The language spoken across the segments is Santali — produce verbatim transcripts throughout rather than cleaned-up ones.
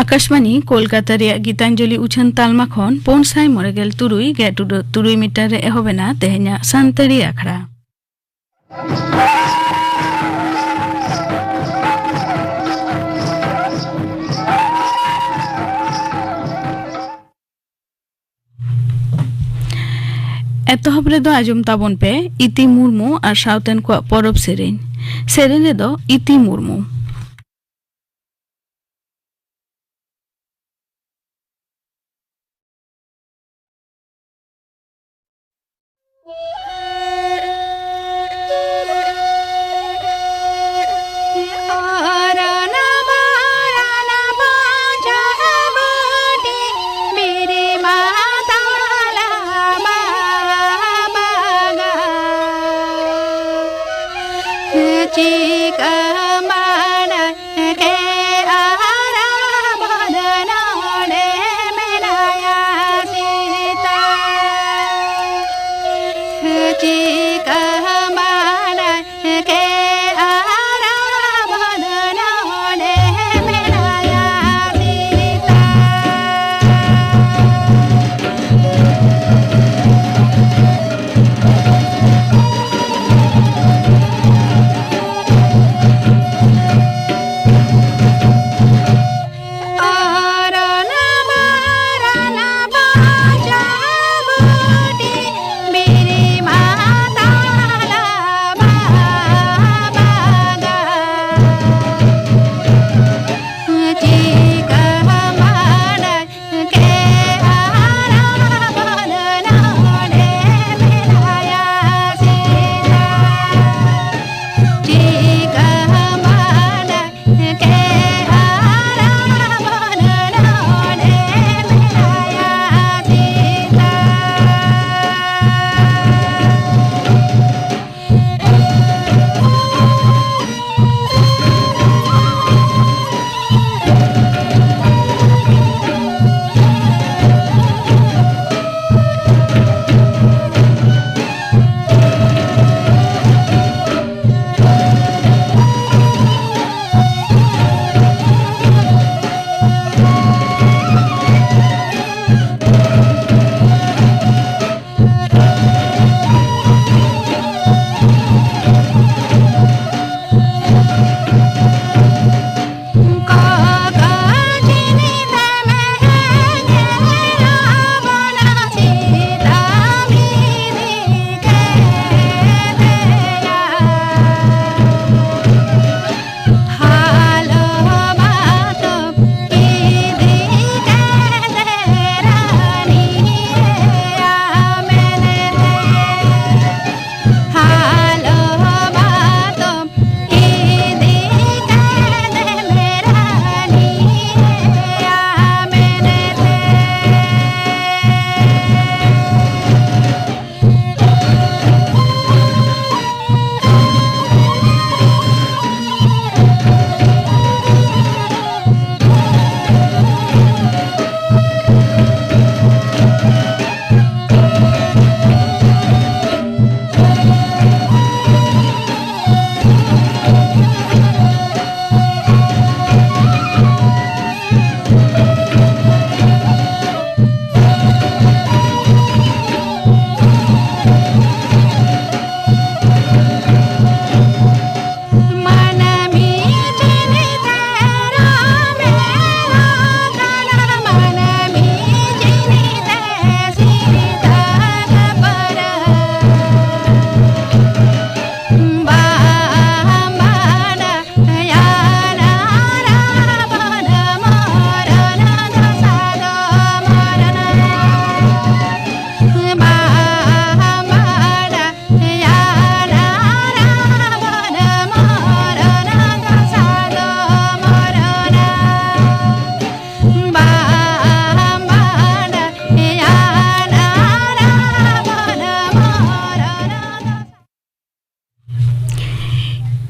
ᱟᱠᱟᱥᱵᱟᱱᱤ ᱠᱳᱞᱠᱟᱛᱟ ᱨᱮᱭᱟᱜ ᱜᱤᱛᱟᱧᱡᱚᱞᱤ ᱩᱪᱷᱟᱹᱱ ᱛᱟᱞᱢᱟ ᱠᱷᱚᱱ ᱯᱩᱱ ᱥᱟᱭ ᱢᱚᱬᱮ ᱜᱮᱞ ᱛᱩᱨᱩᱭ ᱜᱮᱞ ᱴᱩᱰᱟᱹᱜ ᱛᱩᱨᱩᱭ ᱢᱤᱴᱟᱨ ᱨᱮ ᱮᱦᱚᱵ ᱮᱱᱟ ᱛᱮᱦᱮᱧᱟᱜ ᱥᱟᱱᱛᱟᱲᱤ ᱟᱠᱷᱲᱟ᱾ ᱮᱛᱚᱦᱚᱵ ᱨᱮᱫᱚ ᱟᱸᱡᱚᱢ ᱛᱟᱵᱚᱱ ᱯᱮ ᱤᱛᱤ ᱢᱩᱨᱢᱩ ᱟᱨ ᱥᱟᱶᱛᱮᱱ ᱠᱚᱣᱟᱜ ᱯᱚᱨᱚᱵᱽ ᱥᱮᱨᱮᱧ᱾ ᱥᱮᱨᱮᱧ ᱨᱮᱫᱚ ᱤᱛᱤ ᱢᱩᱨᱢᱩ᱾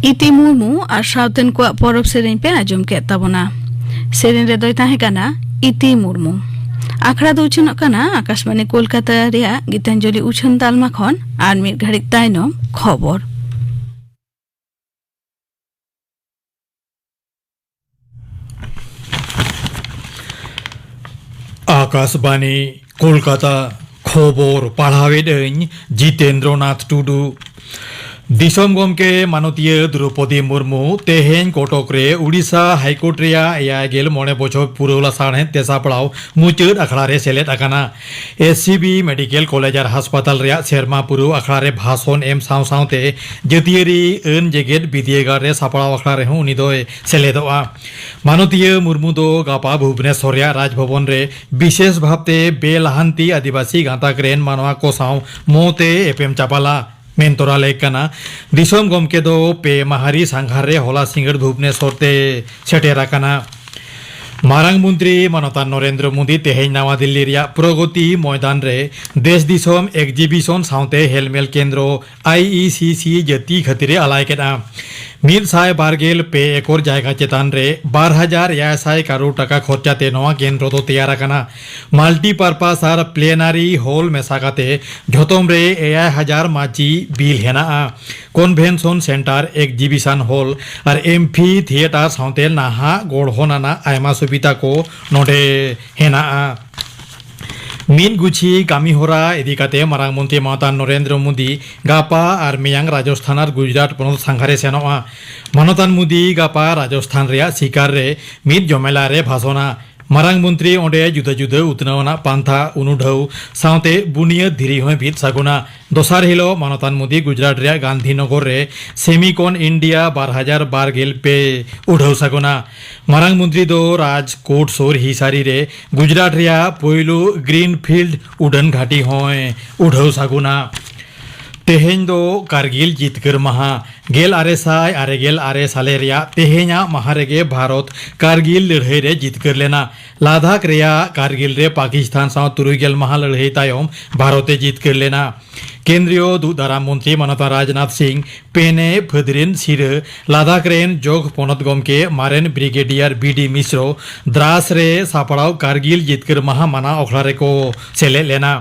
ᱤᱛᱤ ᱢᱩᱨᱢᱩ ᱟᱨ ᱥᱟᱶᱛᱮᱱ ᱠᱚᱣᱟᱜ ᱯᱚᱨᱚᱵᱽ ᱥᱮᱨᱮᱧ ᱯᱮ ᱟᱸᱡᱚᱢ ᱠᱮᱫ ᱛᱟᱵᱚᱱᱟ᱾ ᱥᱮᱨᱮᱧ ᱨᱮᱫᱚᱭ ᱛᱟᱦᱮᱸ ᱠᱟᱱᱟ ᱤᱛᱤ ᱢᱩᱨᱢᱩ᱾ ᱟᱠᱷᱲᱟ ᱫᱚ ᱩᱪᱷᱟᱹᱱᱚᱜ ᱠᱟᱱᱟ ᱟᱠᱟᱥᱵᱟᱬᱤ ᱠᱳᱞᱠᱟᱛᱟ ᱨᱮᱭᱟᱜ ᱜᱤᱛᱟᱧᱡᱚᱞᱤ ᱩᱪᱷᱟᱹᱱ ᱛᱟᱞᱢᱟ ᱠᱷᱚᱱ᱾ ᱟᱨ ᱢᱤᱫ ᱜᱷᱟᱹᱲᱤᱡ ᱛᱟᱭᱱᱚᱢ ᱠᱷᱚᱵᱚᱨ᱾ ᱟᱠᱟᱥᱵᱟᱬᱤ ᱠᱳᱞᱠᱟᱛᱟ, ᱠᱷᱚᱵᱚᱨ ᱯᱟᱲᱦᱟᱣᱮᱫ ᱟᱹᱧ ᱡᱤᱛᱮᱱᱫᱨᱚ ᱱᱟᱛᱷ ᱴᱩᱰᱩ᱾ ᱫᱤᱥᱚᱢ ᱜᱚᱢᱠᱮ ᱢᱟᱱᱚᱛᱤᱭᱟᱹ ᱫᱨᱚᱯᱚᱫᱤ ᱢᱩᱨᱢᱩ ᱛᱮᱦᱮᱧ ᱠᱚᱴᱚᱠ ᱨᱮ ᱩᱰᱤᱥᱟ ᱦᱟᱭᱠᱳᱨᱴ ᱨᱮᱭᱟᱜ ᱮᱭᱟᱭ ᱜᱮᱞ ᱢᱚᱬᱮ ᱵᱚᱪᱷᱚᱨ ᱯᱩᱨᱟᱹᱣ ᱞᱟᱥᱟᱲᱦᱮᱫ ᱛᱮ ᱥᱟᱯᱲᱟᱣ ᱢᱩᱪᱟᱹᱫ ᱟᱠᱷᱲᱟ ᱨᱮ ᱥᱮᱞᱮᱫ ᱟᱠᱟᱱᱟ᱾ S C B medical college ᱟᱨ ᱦᱟᱥᱯᱟᱛᱟᱞ ᱨᱮᱭᱟᱜ ᱥᱮᱨᱢᱟ ᱯᱩᱨᱟᱹᱣ ᱟᱠᱷᱲᱟ ᱨᱮ ᱵᱷᱟᱥᱚᱱ ᱮᱢ ᱥᱟᱶ ᱥᱟᱶᱛᱮ ᱡᱟᱹᱛᱤᱭᱟᱹᱨᱤ ᱟᱹᱱ ᱡᱮᱜᱮᱛ ᱵᱤᱨᱫᱟᱹᱜᱟᱲ ᱨᱮ ᱥᱟᱯᱲᱟᱣ ᱟᱠᱷᱲᱟ ᱨᱮᱦᱚᱸ ᱩᱱᱤ ᱫᱚᱭ ᱥᱮᱞᱮᱫᱚᱜᱼᱟ᱾ ᱢᱟᱱᱚᱛᱤᱭᱟᱹ ᱢᱩᱨᱢᱩ ᱫᱚ ᱜᱟᱯᱟ ᱵᱷᱩᱵᱽᱱᱮᱥᱚᱨ ᱨᱮᱭᱟᱜ ᱨᱟᱡᱽ ᱵᱷᱚᱵᱚᱱ ᱨᱮ ᱵᱤᱥᱮᱥ ᱵᱷᱟᱵᱽᱛᱮ ᱵᱮᱼᱞᱟᱦᱟᱱᱛᱤ ᱟᱹᱫᱤᱵᱟᱹᱥᱤ ᱜᱟᱸᱛᱟᱠ ᱨᱮᱱ ᱢᱟᱱᱣᱟ ᱠᱚ ᱥᱟᱶ ᱢᱚᱸᱛᱮ ᱮᱯᱮᱢ ᱪᱟᱯᱟᱞᱟ᱾ ᱢᱮᱱ ᱛᱚᱨᱟ ᱞᱮᱠ ᱠᱟᱱᱟ, ᱫᱤᱥᱚᱢ ᱜᱚᱢᱠᱮ ᱫᱚ ᱯᱮ ᱢᱟᱦᱟᱨᱤ ᱥᱟᱸᱜᱷᱟᱨ ᱨᱮ ᱦᱚᱞᱟ ᱥᱤᱸᱜᱟᱹᱲ ᱵᱷᱩᱵᱽᱱᱮᱥᱚᱨ ᱛᱮ ᱥᱮᱴᱮᱨ ᱟᱠᱟᱱᱟ᱾ ᱢᱟᱨᱟᱝ ᱢᱚᱱᱛᱨᱤ ᱢᱟᱱᱚᱛᱟᱱ ᱱᱚᱨᱮᱱᱫᱨᱚ ᱢᱳᱫᱤ ᱛᱮᱦᱮᱧ ᱱᱟᱣᱟ ᱫᱤᱞᱞᱤ ᱨᱮᱭᱟᱜ ᱯᱨᱚᱜᱚᱛᱤ ᱢᱚᱭᱫᱟᱱ ᱨᱮ ᱫᱮᱥ ᱫᱤᱥᱚᱢ ᱮᱠᱡᱤᱵᱤᱥᱚᱱ ᱥᱟᱶᱛᱮ ᱦᱮᱞᱢᱮᱞ ᱠᱮᱱᱫᱨᱚ, ᱟᱭ ᱤ ᱥᱤ ᱥᱤ, ᱡᱟᱹᱛᱤ ᱠᱷᱟᱹᱛᱤᱨ ᱮ ᱟᱞᱟᱭ ᱠᱮᱫᱼᱟ᱾ ᱢᱤᱫ ᱥᱟᱭ ᱵᱟᱨ ᱜᱮᱞ ᱯᱮ ᱮᱠᱚᱨ ᱡᱟᱭᱜᱟ ᱪᱮᱛᱟᱱ ᱨᱮ ᱵᱟᱨ ᱦᱟᱡᱟᱨ ᱮᱭᱟᱭ ᱥᱟᱭ ᱠᱟᱨᱳᱲ ᱴᱟᱠᱟ ᱠᱷᱚᱨᱪᱟ ᱛᱮ ᱱᱚᱣᱟ ᱠᱮᱱᱫᱨᱚ ᱫᱚ ᱛᱮᱭᱟᱨ ᱟᱠᱟᱱᱟ᱾ ᱢᱟᱞᱴᱤᱯᱟᱨᱯᱟᱥ ᱟᱨ ᱯᱞᱮᱱᱟᱨᱤ ᱦᱚᱞ ᱢᱮᱥᱟ ᱠᱟᱛᱮ ᱡᱷᱚᱛᱚᱢ ᱨᱮ ᱮᱭᱟᱭ ᱦᱟᱡᱟᱨ ᱢᱟᱹᱪᱤ ᱵᱤᱞ ᱦᱮᱱᱟᱜᱼᱟ᱾ ᱠᱚᱱᱵᱷᱮᱱᱥᱚᱱ ᱥᱮᱱᱴᱟᱨ, ᱮᱠᱡᱤᱵᱤᱥᱚᱱ ᱦᱚᱞ ᱟᱨ ᱮᱢᱯᱷᱤ ᱛᱷᱤᱭᱮᱴᱟᱨ ᱥᱟᱶᱛᱮ ᱱᱟᱦᱟᱜ ᱜᱚᱲᱦᱚᱱ ᱟᱱᱟᱜ ᱟᱭᱢᱟ ᱥᱩᱵᱤᱫᱷᱟ ᱠᱚ ᱱᱚᱰᱮ ᱦᱮᱱᱟᱜᱼᱟ᱾ ᱢᱤᱫ ᱜᱩᱪᱷᱤ ᱠᱟᱹᱢᱤ ᱦᱚᱨᱟ ᱤᱫᱤ ᱠᱟᱛᱮ ᱢᱟᱨᱟᱝ ᱢᱚᱱᱛᱨᱤ ᱢᱟᱱᱚᱛᱟᱱ ᱱᱚᱨᱮᱱᱫᱨᱚ ᱢᱳᱫᱤ ᱜᱟᱯᱟ ᱟᱨ ᱢᱮᱭᱟᱝ ᱨᱟᱡᱚᱥᱛᱷᱟᱱ ᱟᱨ ᱜᱩᱡᱽᱨᱟᱴ ᱯᱚᱱᱚᱛ ᱥᱟᱸᱜᱷᱟᱨᱮ ᱥᱮᱱᱚᱜᱼᱟ᱾ ᱢᱟᱱᱚᱛᱟᱱ ᱢᱳᱫᱤ ᱜᱟᱯᱟ ᱨᱟᱡᱚᱥᱛᱷᱟᱱ ᱨᱮᱭᱟᱜ ᱥᱤᱠᱟᱨ ᱨᱮ ᱢᱤᱫ ᱡᱚᱢᱮᱞᱟ ᱨᱮ ᱵᱷᱟᱥᱚᱱᱟ᱾ ᱢᱟᱨᱟᱝ ᱢᱚᱱᱛᱨᱤ ᱚᱸᱰᱮ ᱡᱩᱫᱟᱹ ᱡᱩᱫᱟᱹ ᱩᱛᱱᱟᱹᱣ ᱟᱱᱟᱜ ᱯᱟᱱᱛᱷᱟ ᱩᱱᱩᱰᱷᱟᱹᱣ ᱥᱟᱶᱛᱮ ᱵᱩᱱᱤᱭᱟᱹᱫ ᱫᱷᱤᱨᱤ ᱦᱚᱸᱭ ᱵᱷᱤᱛ ᱥᱟᱹᱜᱩᱱᱟ᱾ ᱫᱚᱥᱟᱨ ᱦᱤᱞᱳᱜ ᱢᱟᱱᱚᱛᱟᱱ ᱢᱳᱫᱤ ᱜᱩᱡᱽᱨᱟᱴ ᱨᱮᱭᱟᱜ ᱜᱟᱱᱫᱷᱤᱱᱚᱜᱚᱨ ᱨᱮ ᱥᱮᱢᱤᱠᱚᱱ ᱤᱱᱰᱤᱭᱟ ᱵᱟᱨ ᱦᱟᱡᱟᱨ ᱵᱟᱨ ᱜᱮᱞ ᱯᱮ ᱩᱰᱷᱟᱹᱣ ᱥᱟᱹᱜᱩᱱᱟ᱾ ᱢᱟᱨᱟᱝ ᱢᱚᱱᱛᱨᱤ ᱫᱚ ᱨᱟᱡᱽᱠᱳᱴ ᱥᱩᱨ ᱦᱤᱥᱟᱨᱤ ᱨᱮ ᱜᱩᱡᱽᱨᱟᱴ ᱨᱮᱭᱟᱜ ᱯᱳᱭᱞᱳ ᱜᱨᱤᱱᱯᱷᱤᱞᱰ ᱩᱰᱟᱹᱱ ᱜᱷᱟᱹᱴᱤ ᱦᱚᱸᱭ ᱩᱰᱷᱟᱹᱣ ᱥᱟᱹᱜᱩᱱᱟ᱾ ᱛᱮᱦᱮᱧ ᱫᱚ ᱠᱟᱨᱜᱤᱞ ᱡᱤᱛᱠᱟᱹᱨ ᱢᱟᱦᱟ᱾ ᱜᱮᱞ ᱟᱨᱮ ᱥᱟᱭ ᱟᱨᱮ ᱜᱮᱞ ᱟᱨᱮ ᱥᱟᱞᱮ ᱨᱮᱭᱟᱜ ᱛᱮᱦᱮᱧᱟᱜ ᱢᱟᱦᱟ ᱨᱮᱜᱮ ᱵᱷᱟᱨᱚᱛ ᱠᱟᱨᱜᱤᱞ ᱞᱟᱹᱲᱦᱟᱹᱭ ᱨᱮ ᱡᱤᱛᱠᱟᱹᱨ ᱞᱮᱱᱟ᱾ ᱞᱟᱫᱟᱠᱷ ᱨᱮᱭᱟᱜ ᱠᱟᱨᱜᱤᱞ ᱨᱮ ᱯᱟᱠᱤᱥᱛᱟᱱ ᱥᱟᱶ ᱛᱩᱨᱩᱭ ᱜᱮᱞ ᱢᱟᱦᱟ ᱞᱟᱹᱲᱦᱟᱹᱭ ᱛᱟᱭᱚᱢ ᱵᱷᱟᱨᱚᱛ ᱮ ᱡᱤᱛᱠᱟᱹᱨ ᱞᱮᱱᱟ᱾ ᱠᱮᱱᱫᱨᱤᱭᱚ ᱫᱩᱜ ᱫᱟᱨᱟᱢ ᱢᱚᱱᱛᱨᱤ ᱢᱟᱱᱚᱛᱟᱱ ᱨᱟᱡᱽᱱᱟᱛᱷ ᱥᱤᱝ ᱯᱮᱱᱮ ᱯᱷᱟᱹᱫᱽᱨᱤᱱ ᱥᱤᱨᱟᱹ ᱞᱟᱫᱟᱠᱷ ᱨᱮᱱ ᱡᱚᱜᱽ ᱯᱚᱱᱚᱛ ᱜᱚᱢᱠᱮ ᱢᱟᱨᱮᱱ ᱵᱨᱤᱜᱮᱰᱤᱭᱟᱨ ᱵᱤ ᱰᱤ ᱢᱤᱥᱨᱚ ᱫᱨᱟᱥ ᱨᱮ ᱥᱟᱯᱲᱟᱣ ᱠᱟᱨᱜᱤᱞ ᱡᱤᱛᱠᱟᱹᱨ ᱢᱟᱦᱟ ᱢᱟᱱᱟᱣ ᱟᱠᱷᱲᱟ ᱨᱮᱠᱚ ᱥᱮᱞᱮᱫ ᱞᱮᱱᱟ᱾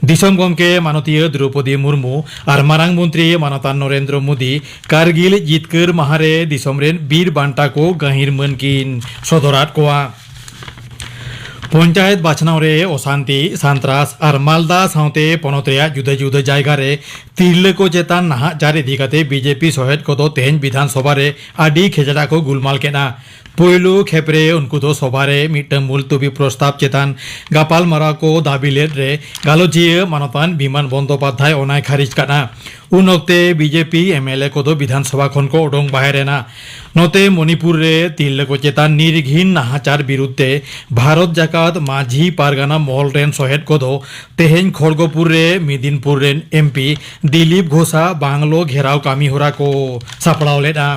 ᱫᱤᱥᱚᱢ ᱜᱚᱢᱠᱮ ᱢᱟᱱᱚᱛᱤᱭᱟᱹ ᱫᱨᱚᱣᱯᱚᱫᱤ ᱢᱩᱨᱢᱩ ᱟᱨ ᱢᱟᱨᱟᱝ ᱢᱚᱱᱛᱨᱤ ᱢᱟᱱᱚᱛᱟᱱ ᱱᱚᱨᱮᱱᱫᱨᱚ ᱢᱳᱫᱤ ᱠᱟᱨᱜᱤᱞ ᱡᱤᱛᱠᱟᱹᱨ ᱢᱟᱦᱟ ᱨᱮ ᱫᱤᱥᱚᱢ ᱨᱮᱱ ᱵᱤᱨ ᱵᱟᱱᱴᱟ ᱠᱚ ᱜᱟᱹᱦᱤᱨ ᱢᱟᱹᱱ ᱠᱤᱱ ᱥᱚᱫᱚᱨᱟᱫ ᱠᱚᱣᱟ᱾ ᱯᱚᱧᱪᱟᱭᱮᱛ ᱵᱟᱪᱷᱱᱟᱣ ᱨᱮ ᱚᱥᱟᱱᱛᱤ, ᱥᱟᱱᱛᱨᱟᱥ ᱟᱨ ᱢᱟᱞᱫᱟ ᱥᱟᱶᱛᱮ ᱯᱚᱱᱚᱛ ᱨᱮᱭᱟᱜ ᱡᱩᱫᱟᱹ ᱡᱩᱫᱟᱹ ᱡᱟᱭᱜᱟ ᱨᱮ ᱛᱤᱨᱞᱟᱹ ᱠᱚ ᱪᱮᱛᱟᱱ ᱱᱟᱦᱟᱪᱟᱨ ᱤᱫᱤ ᱠᱟᱛᱮ ᱵᱤ ᱡᱮ ᱯᱤ ᱥᱚᱦᱮᱫ ᱠᱚᱫᱚ ᱛᱮᱦᱮᱧ ᱵᱤᱫᱷᱟᱱ ᱥᱚᱵᱷᱟ ᱨᱮ ᱟᱹᱰᱤ ᱠᱷᱮᱪᱲᱟ ᱠᱚ ᱜᱩᱞᱢᱟᱞ ᱠᱮᱫᱼᱟ᱾ ᱯᱳᱭᱞᱳ ᱠᱷᱮᱯ ᱨᱮ ᱩᱱᱠᱩ ᱫᱚ ᱥᱚᱵᱷᱟ ᱨᱮ ᱢᱤᱫᱴᱟᱝ ᱢᱩᱞᱛᱩᱵᱤ ᱯᱨᱚᱥᱛᱟᱵ ᱪᱮᱛᱟᱱ ᱜᱟᱯᱟᱞᱢᱟᱨᱟᱣ ᱠᱚ ᱫᱟᱹᱵᱤ ᱞᱮᱫ ᱨᱮ ᱜᱟᱞᱚᱪᱤᱭᱟᱹ ᱢᱟᱱᱚᱛᱟᱱ ᱵᱤᱢᱟᱱ ᱵᱚᱱᱫᱚᱯᱟᱫᱷᱭᱟᱭ ᱚᱱᱟᱭ ᱠᱷᱟᱨᱤᱡ ᱠᱟᱫᱼᱟ᱾ ᱩᱱ ᱚᱠᱛᱮ B J P M L A ᱠᱚᱫᱚ ᱵᱤᱫᱷᱟᱱ ᱥᱚᱵᱷᱟ ᱠᱷᱚᱱ ᱠᱚ ᱚᱰᱚᱝ ᱵᱟᱦᱮᱨ ᱮᱱᱟ᱾ ᱱᱚᱛᱮ ᱢᱚᱱᱤᱯᱩᱨ ᱨᱮ ᱛᱤᱨᱞᱟᱹ ᱠᱚ ᱪᱮᱛᱟᱱ ᱱᱤᱨᱜᱷᱤᱱ ᱱᱟᱦᱟᱪᱟᱨ ᱵᱤᱨᱩᱫᱽ ᱛᱮ ᱵᱷᱟᱨᱚᱛ ᱡᱟᱠᱟᱛ ᱢᱟᱹᱡᱷᱤ ᱯᱟᱨᱜᱟᱱᱟ ᱢᱚᱦᱚᱞ ᱨᱮᱱ ᱥᱚᱦᱮᱫ ᱠᱚᱫᱚ ᱛᱮᱦᱮᱧ ᱠᱷᱚᱲᱜᱚᱯᱩᱨ ᱨᱮ ᱢᱤᱫᱤᱱᱯᱩᱨ ᱨᱮᱱ ᱮᱢ ᱯᱤ ᱫᱤᱞᱤᱯ ᱜᱷᱳᱥᱟᱜ ᱵᱟᱝᱞᱳ ᱜᱷᱮᱨᱟᱣ ᱠᱟᱹᱢᱤ ᱦᱚᱨᱟ ᱠᱚ ᱥᱟᱯᱲᱟᱣ ᱞᱮᱫᱼᱟ᱾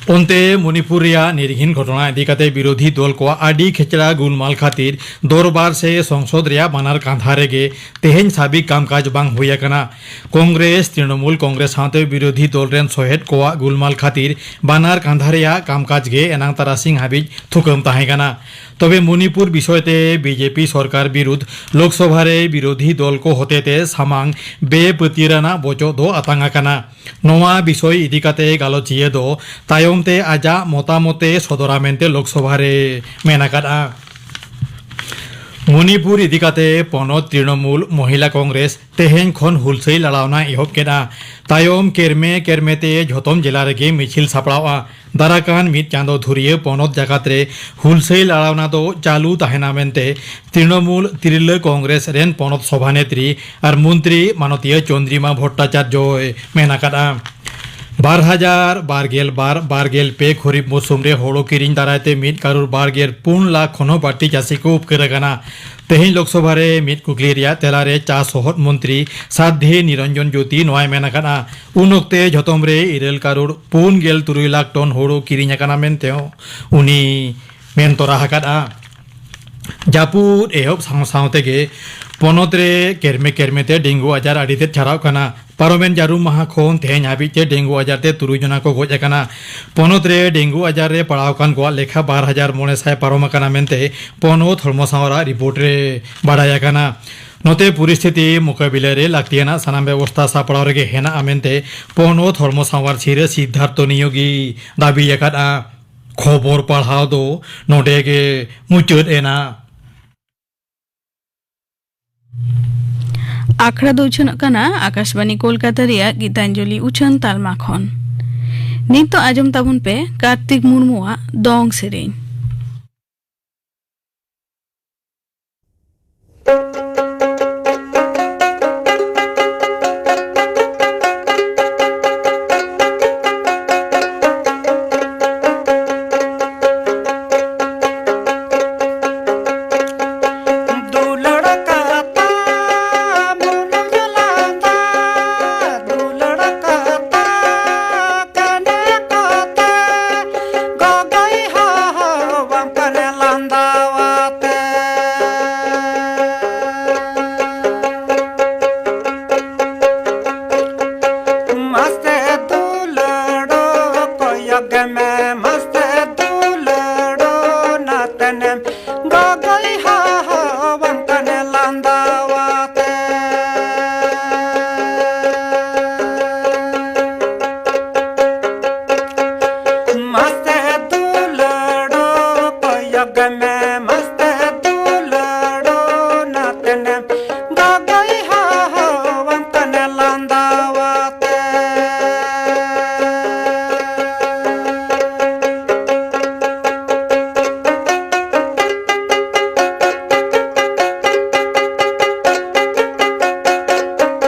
ᱚᱱᱛᱮ ᱢᱚᱱᱤᱯᱩᱨ ᱨᱮᱭᱟᱜ ᱱᱤᱨᱜᱷᱤᱱ ᱜᱷᱚᱴᱚᱱᱟ ᱤᱫᱤ ᱠᱟᱛᱮ ᱵᱤᱨᱳᱫᱷᱤ ᱫᱚᱞ ᱠᱚᱣᱟᱜ ᱟᱹᱰᱤ ᱠᱷᱮᱪᱲᱟ ᱜᱩᱞᱢᱟᱞ ᱠᱷᱟᱹᱛᱤᱨ ᱫᱚᱨᱵᱟᱨ ᱥᱮ ᱥᱚᱝᱥᱚᱫ ᱨᱮᱭᱟᱜ ᱵᱟᱱᱟᱨ ᱠᱟᱸᱫᱷᱟ ᱨᱮᱜᱮ ᱛᱮᱦᱮᱧ ᱥᱟᱹᱵᱤᱠ ᱠᱟᱢᱠᱟᱡᱽ ᱵᱟᱝ ᱦᱩᱭ ᱟᱠᱟᱱᱟ᱾ ᱠᱚᱝᱜᱨᱮᱥ, ᱛᱨᱤᱱᱚᱢᱩᱞ ᱠᱚᱝᱜᱨᱮᱥ ᱥᱟᱶᱛᱮ ᱵᱤᱨᱳᱫᱷᱤ ᱫᱚᱞ ᱨᱮᱱ ᱥᱚᱦᱮᱫ ᱠᱚᱣᱟᱜ ᱜᱩᱞᱢᱟᱞ ᱠᱷᱟᱹᱛᱤᱨ ᱵᱟᱱᱟᱨ ᱠᱟᱸᱫᱷᱟ ᱨᱮᱭᱟᱜ ᱠᱟᱢᱠᱟᱡᱽ ᱜᱮ ᱮᱱᱟᱝ ᱛᱟᱨᱟᱥᱤᱧ ᱦᱟᱹᱵᱤᱡ ᱛᱷᱩᱠᱟᱹᱢ ᱛᱟᱦᱮᱸ ᱠᱟᱱᱟ᱾ ᱛᱚᱵᱮ ᱢᱚᱱᱤᱯᱩᱨ ᱵᱤᱥᱚᱭ ᱛᱮ ᱵᱤ ᱡᱮ ᱯᱤ ᱥᱚᱨᱠᱟᱨ ᱵᱤᱨᱩᱫᱷ ᱞᱳᱠᱥᱚᱵᱷᱟ ᱨᱮ ᱵᱤᱨᱳᱫᱷᱤ ᱫᱚᱞ ᱠᱚ ᱦᱚᱛᱮᱛᱮ ᱥᱟᱢᱟᱝ ᱵᱮᱯᱟᱹᱛᱭᱟᱹᱨ ᱟᱱᱟᱜ ᱵᱚᱪᱚᱜ ᱫᱚ ᱟᱛᱟᱝ ᱟᱠᱟᱱᱟ᱾ ᱱᱚᱣᱟ ᱵᱤᱥᱚᱭ ᱤᱫᱤ ᱠᱟᱛᱮ ᱜᱟᱞᱚᱪᱤᱭᱟᱹ ᱫᱚ ᱛᱟᱭᱚᱢ ᱛᱮ ᱟᱡᱟᱜ ᱢᱚᱛᱟᱢᱚᱛ ᱮ ᱥᱚᱫᱚᱨᱟ ᱢᱮᱱᱛᱮ ᱞᱳᱠᱥᱚᱵᱷᱟ ᱨᱮ ᱢᱮᱱ ᱟᱠᱟᱫᱼᱟ᱾ ᱢᱚᱱᱤᱯᱩᱨ ᱤᱫᱤ ᱠᱟᱛᱮ ᱯᱚᱱᱚᱛ ᱛᱨᱤᱱᱚᱢᱩᱞ ᱢᱚᱦᱤᱞᱟ ᱠᱚᱝᱜᱨᱮᱥ ᱛᱮᱦᱮᱧ ᱠᱷᱚᱱ ᱦᱩᱞᱥᱟᱹᱭ ᱞᱟᱲᱟᱣᱱᱟ ᱮᱦᱚᱵ ᱠᱮᱫᱼᱟ᱾ ᱛᱟᱭᱚᱢ ᱠᱮᱨᱢᱮ ᱠᱮᱨᱢᱮ ᱛᱮ ᱡᱷᱚᱛᱚᱢ ᱡᱮᱞᱟ ᱨᱮᱜᱮ ᱢᱤᱪᱷᱤᱞ ᱥᱟᱯᱲᱟᱣᱜᱼᱟ᱾ ᱫᱟᱨᱟᱠᱟᱱ ᱢᱤᱫ ᱪᱟᱸᱫᱚ ᱫᱷᱩᱨᱤᱭᱟᱹ ᱯᱚᱱᱚᱛ ᱡᱟᱠᱟᱛ ᱨᱮ ᱦᱩᱞᱥᱟᱹᱭ ᱞᱟᱲᱟᱣᱱᱟ ᱫᱚ ᱪᱟᱹᱞᱩ ᱛᱟᱦᱮᱱᱟ ᱢᱮᱱᱛᱮ ᱛᱨᱤᱱᱚᱢᱩᱞ ᱛᱤᱨᱞᱟᱹ ᱠᱚᱝᱜᱨᱮᱥ ᱨᱮᱱ ᱯᱚᱱᱚᱛ ᱥᱚᱵᱷᱟᱱᱮᱛᱨᱤ ᱟᱨ ᱢᱚᱱᱛᱨᱤ ᱢᱟᱱᱚᱛᱤᱭᱟᱹ ᱪᱚᱱᱫᱨᱤᱢᱟ ᱵᱷᱚᱴᱴᱟᱪᱟᱨᱡᱚᱭ ᱢᱮᱱ ᱟᱠᱟᱫᱼᱟ᱾ ᱵᱟᱨ ᱦᱟᱡᱟᱨ ᱵᱟᱨ ᱜᱮᱞ ᱵᱟᱨ ᱵᱟᱨ ᱜᱮᱞ ᱯᱮ ᱠᱷᱚᱨᱤᱯ ᱢᱚᱨᱥᱩᱢ ᱨᱮ ᱦᱳᱲᱳ ᱠᱤᱨᱤᱧ ᱫᱟᱨᱟᱭ ᱛᱮ ᱢᱤᱫ ᱠᱟᱨᱳᱲ ᱵᱟᱨ ᱜᱮᱞ ᱯᱩᱱ ᱞᱟᱠᱷ ᱠᱷᱚᱱ ᱦᱚᱸ ᱵᱟᱹᱲᱛᱤ ᱪᱟᱹᱥᱤ ᱠᱚ ᱩᱯᱠᱟᱹᱨ ᱟᱠᱟᱱᱟ᱾ ᱛᱮᱦᱮᱧ ᱞᱳᱠᱥᱚᱵᱷᱟ ᱨᱮ ᱢᱤᱫ ᱠᱩᱠᱞᱤ ᱨᱮᱭᱟᱜ ᱛᱮᱞᱟ ᱨᱮ ᱪᱟ ᱥᱚᱦᱚᱫ ᱢᱚᱱᱛᱨᱤ ᱥᱟᱫᱽᱫᱷᱤ ᱱᱤᱨᱚᱧᱡᱚᱱ ᱡᱳᱛᱤ ᱱᱚᱣᱟᱭ ᱢᱮᱱ ᱟᱠᱟᱫᱼᱟ᱾ ᱩᱱ ᱚᱠᱛᱮ ᱡᱷᱚᱛᱚᱢ ᱨᱮ ᱤᱨᱟᱹᱞ ᱠᱟᱨᱳᱲ ᱯᱩᱱ ᱜᱮᱞ ᱛᱩᱨᱩᱭ ᱞᱟᱠᱷ ᱴᱚᱱ ᱦᱳᱲᱳ ᱠᱤᱨᱤᱧ ᱟᱠᱟᱱᱟ ᱢᱮᱱᱛᱮ ᱦᱚᱸ ᱩᱱᱤ ᱢᱮᱱ ᱛᱚᱨᱟ ᱟᱠᱟᱫᱼᱟ᱾ ᱡᱟᱹᱯᱩᱫ ᱮᱦᱚᱵ ᱥᱟᱶ ᱥᱟᱶ ᱛᱮᱜᱮ ᱯᱚᱱᱚᱛ ᱨᱮ ᱠᱮᱨᱢᱮ ᱠᱮᱨᱢᱮ ᱛᱮ ᱰᱮᱝᱜᱩ ᱟᱡᱟᱨ ᱟᱹᱰᱤ ᱛᱮᱫ ᱪᱷᱟᱨᱟᱣᱜ ᱠᱟᱱᱟ᱾ ᱯᱟᱨᱚᱢᱮᱱ ᱡᱟᱹᱨᱩᱢ ᱢᱟᱦᱟ ᱠᱷᱚᱱ ᱛᱮᱦᱮᱧ ᱦᱟᱹᱵᱤᱡ ᱛᱮ ᱰᱮᱝᱜᱩ ᱟᱡᱟᱨ ᱛᱮ ᱛᱩᱨᱩᱭ ᱡᱚᱱᱟ ᱠᱚ ᱜᱚᱡ ᱟᱠᱟᱱᱟ᱾ ᱯᱚᱱᱚᱛ ᱨᱮ ᱰᱮᱝᱜᱩ ᱟᱡᱟᱨ ᱨᱮ ᱯᱟᱲᱟᱣ ᱟᱠᱟᱱ ᱠᱚᱣᱟᱜ ᱞᱮᱠᱷᱟ ᱵᱟᱨ ᱦᱟᱡᱟᱨ ᱢᱚᱬᱮ ᱥᱟᱭ ᱯᱟᱨᱚᱢ ᱟᱠᱟᱱᱟ ᱢᱮᱱᱛᱮ ᱯᱚᱱᱚᱛ ᱦᱚᱲᱢᱚ ᱥᱟᱶᱟᱨᱟᱜ ᱨᱤᱯᱳᱨᱴ ᱨᱮ ᱵᱟᱰᱟᱭ ᱟᱠᱟᱱᱟ᱾ ᱱᱚᱛᱮ ᱯᱚᱨᱤᱥᱛᱷᱤᱛᱤ ᱢᱩᱠᱟᱹᱵᱤᱞᱟᱹ ᱨᱮ ᱞᱟᱹᱠᱛᱤᱭᱟᱱᱟᱜ ᱥᱟᱱᱟᱢ ᱵᱮᱵᱚᱥᱛᱷᱟ ᱥᱟᱯᱲᱟᱣ ᱨᱮᱜᱮ ᱦᱮᱱᱟᱜᱼᱟ ᱢᱮᱱᱛᱮ ᱯᱚᱱᱚᱛ ᱦᱚᱲᱢᱚ ᱥᱟᱶᱟᱨ ᱥᱤᱨᱟᱹ ᱥᱤᱫᱽᱫᱷᱟᱨᱛᱷᱚ ᱱᱤᱭᱳᱜᱤ ᱫᱟᱹᱵᱤ ᱟᱠᱟᱫᱼᱟ᱾ ᱠᱷᱚᱵᱚᱨ ᱯᱟᱲᱦᱟᱣ ᱫᱚ ᱱᱚᱰᱮ ᱜᱮ ᱢᱩᱪᱟᱹᱫ ᱮᱱᱟ᱾ ᱟᱠᱷᱲᱟ ᱫᱚ ᱩᱪᱷᱟᱹᱱᱚᱜ ᱠᱟᱱᱟ ᱟᱠᱟᱥᱵᱟᱱᱤ ᱠᱳᱞᱠᱟᱛᱟ ᱨᱮᱭᱟᱜ ᱜᱤᱛᱟᱧᱡᱚᱞᱤ ᱩᱪᱷᱟᱹᱱ ᱛᱟᱞᱢᱟ ᱠᱷᱚᱱ᱾ ᱱᱤᱛᱚᱜ ᱟᱸᱡᱚᱢ ᱛᱟᱵᱚᱱ ᱯᱮ ᱠᱟᱨᱛᱤᱠ ᱢᱩᱨᱢᱩᱣᱟᱜ ᱫᱚᱝ ᱥᱮᱨᱮᱧ᱾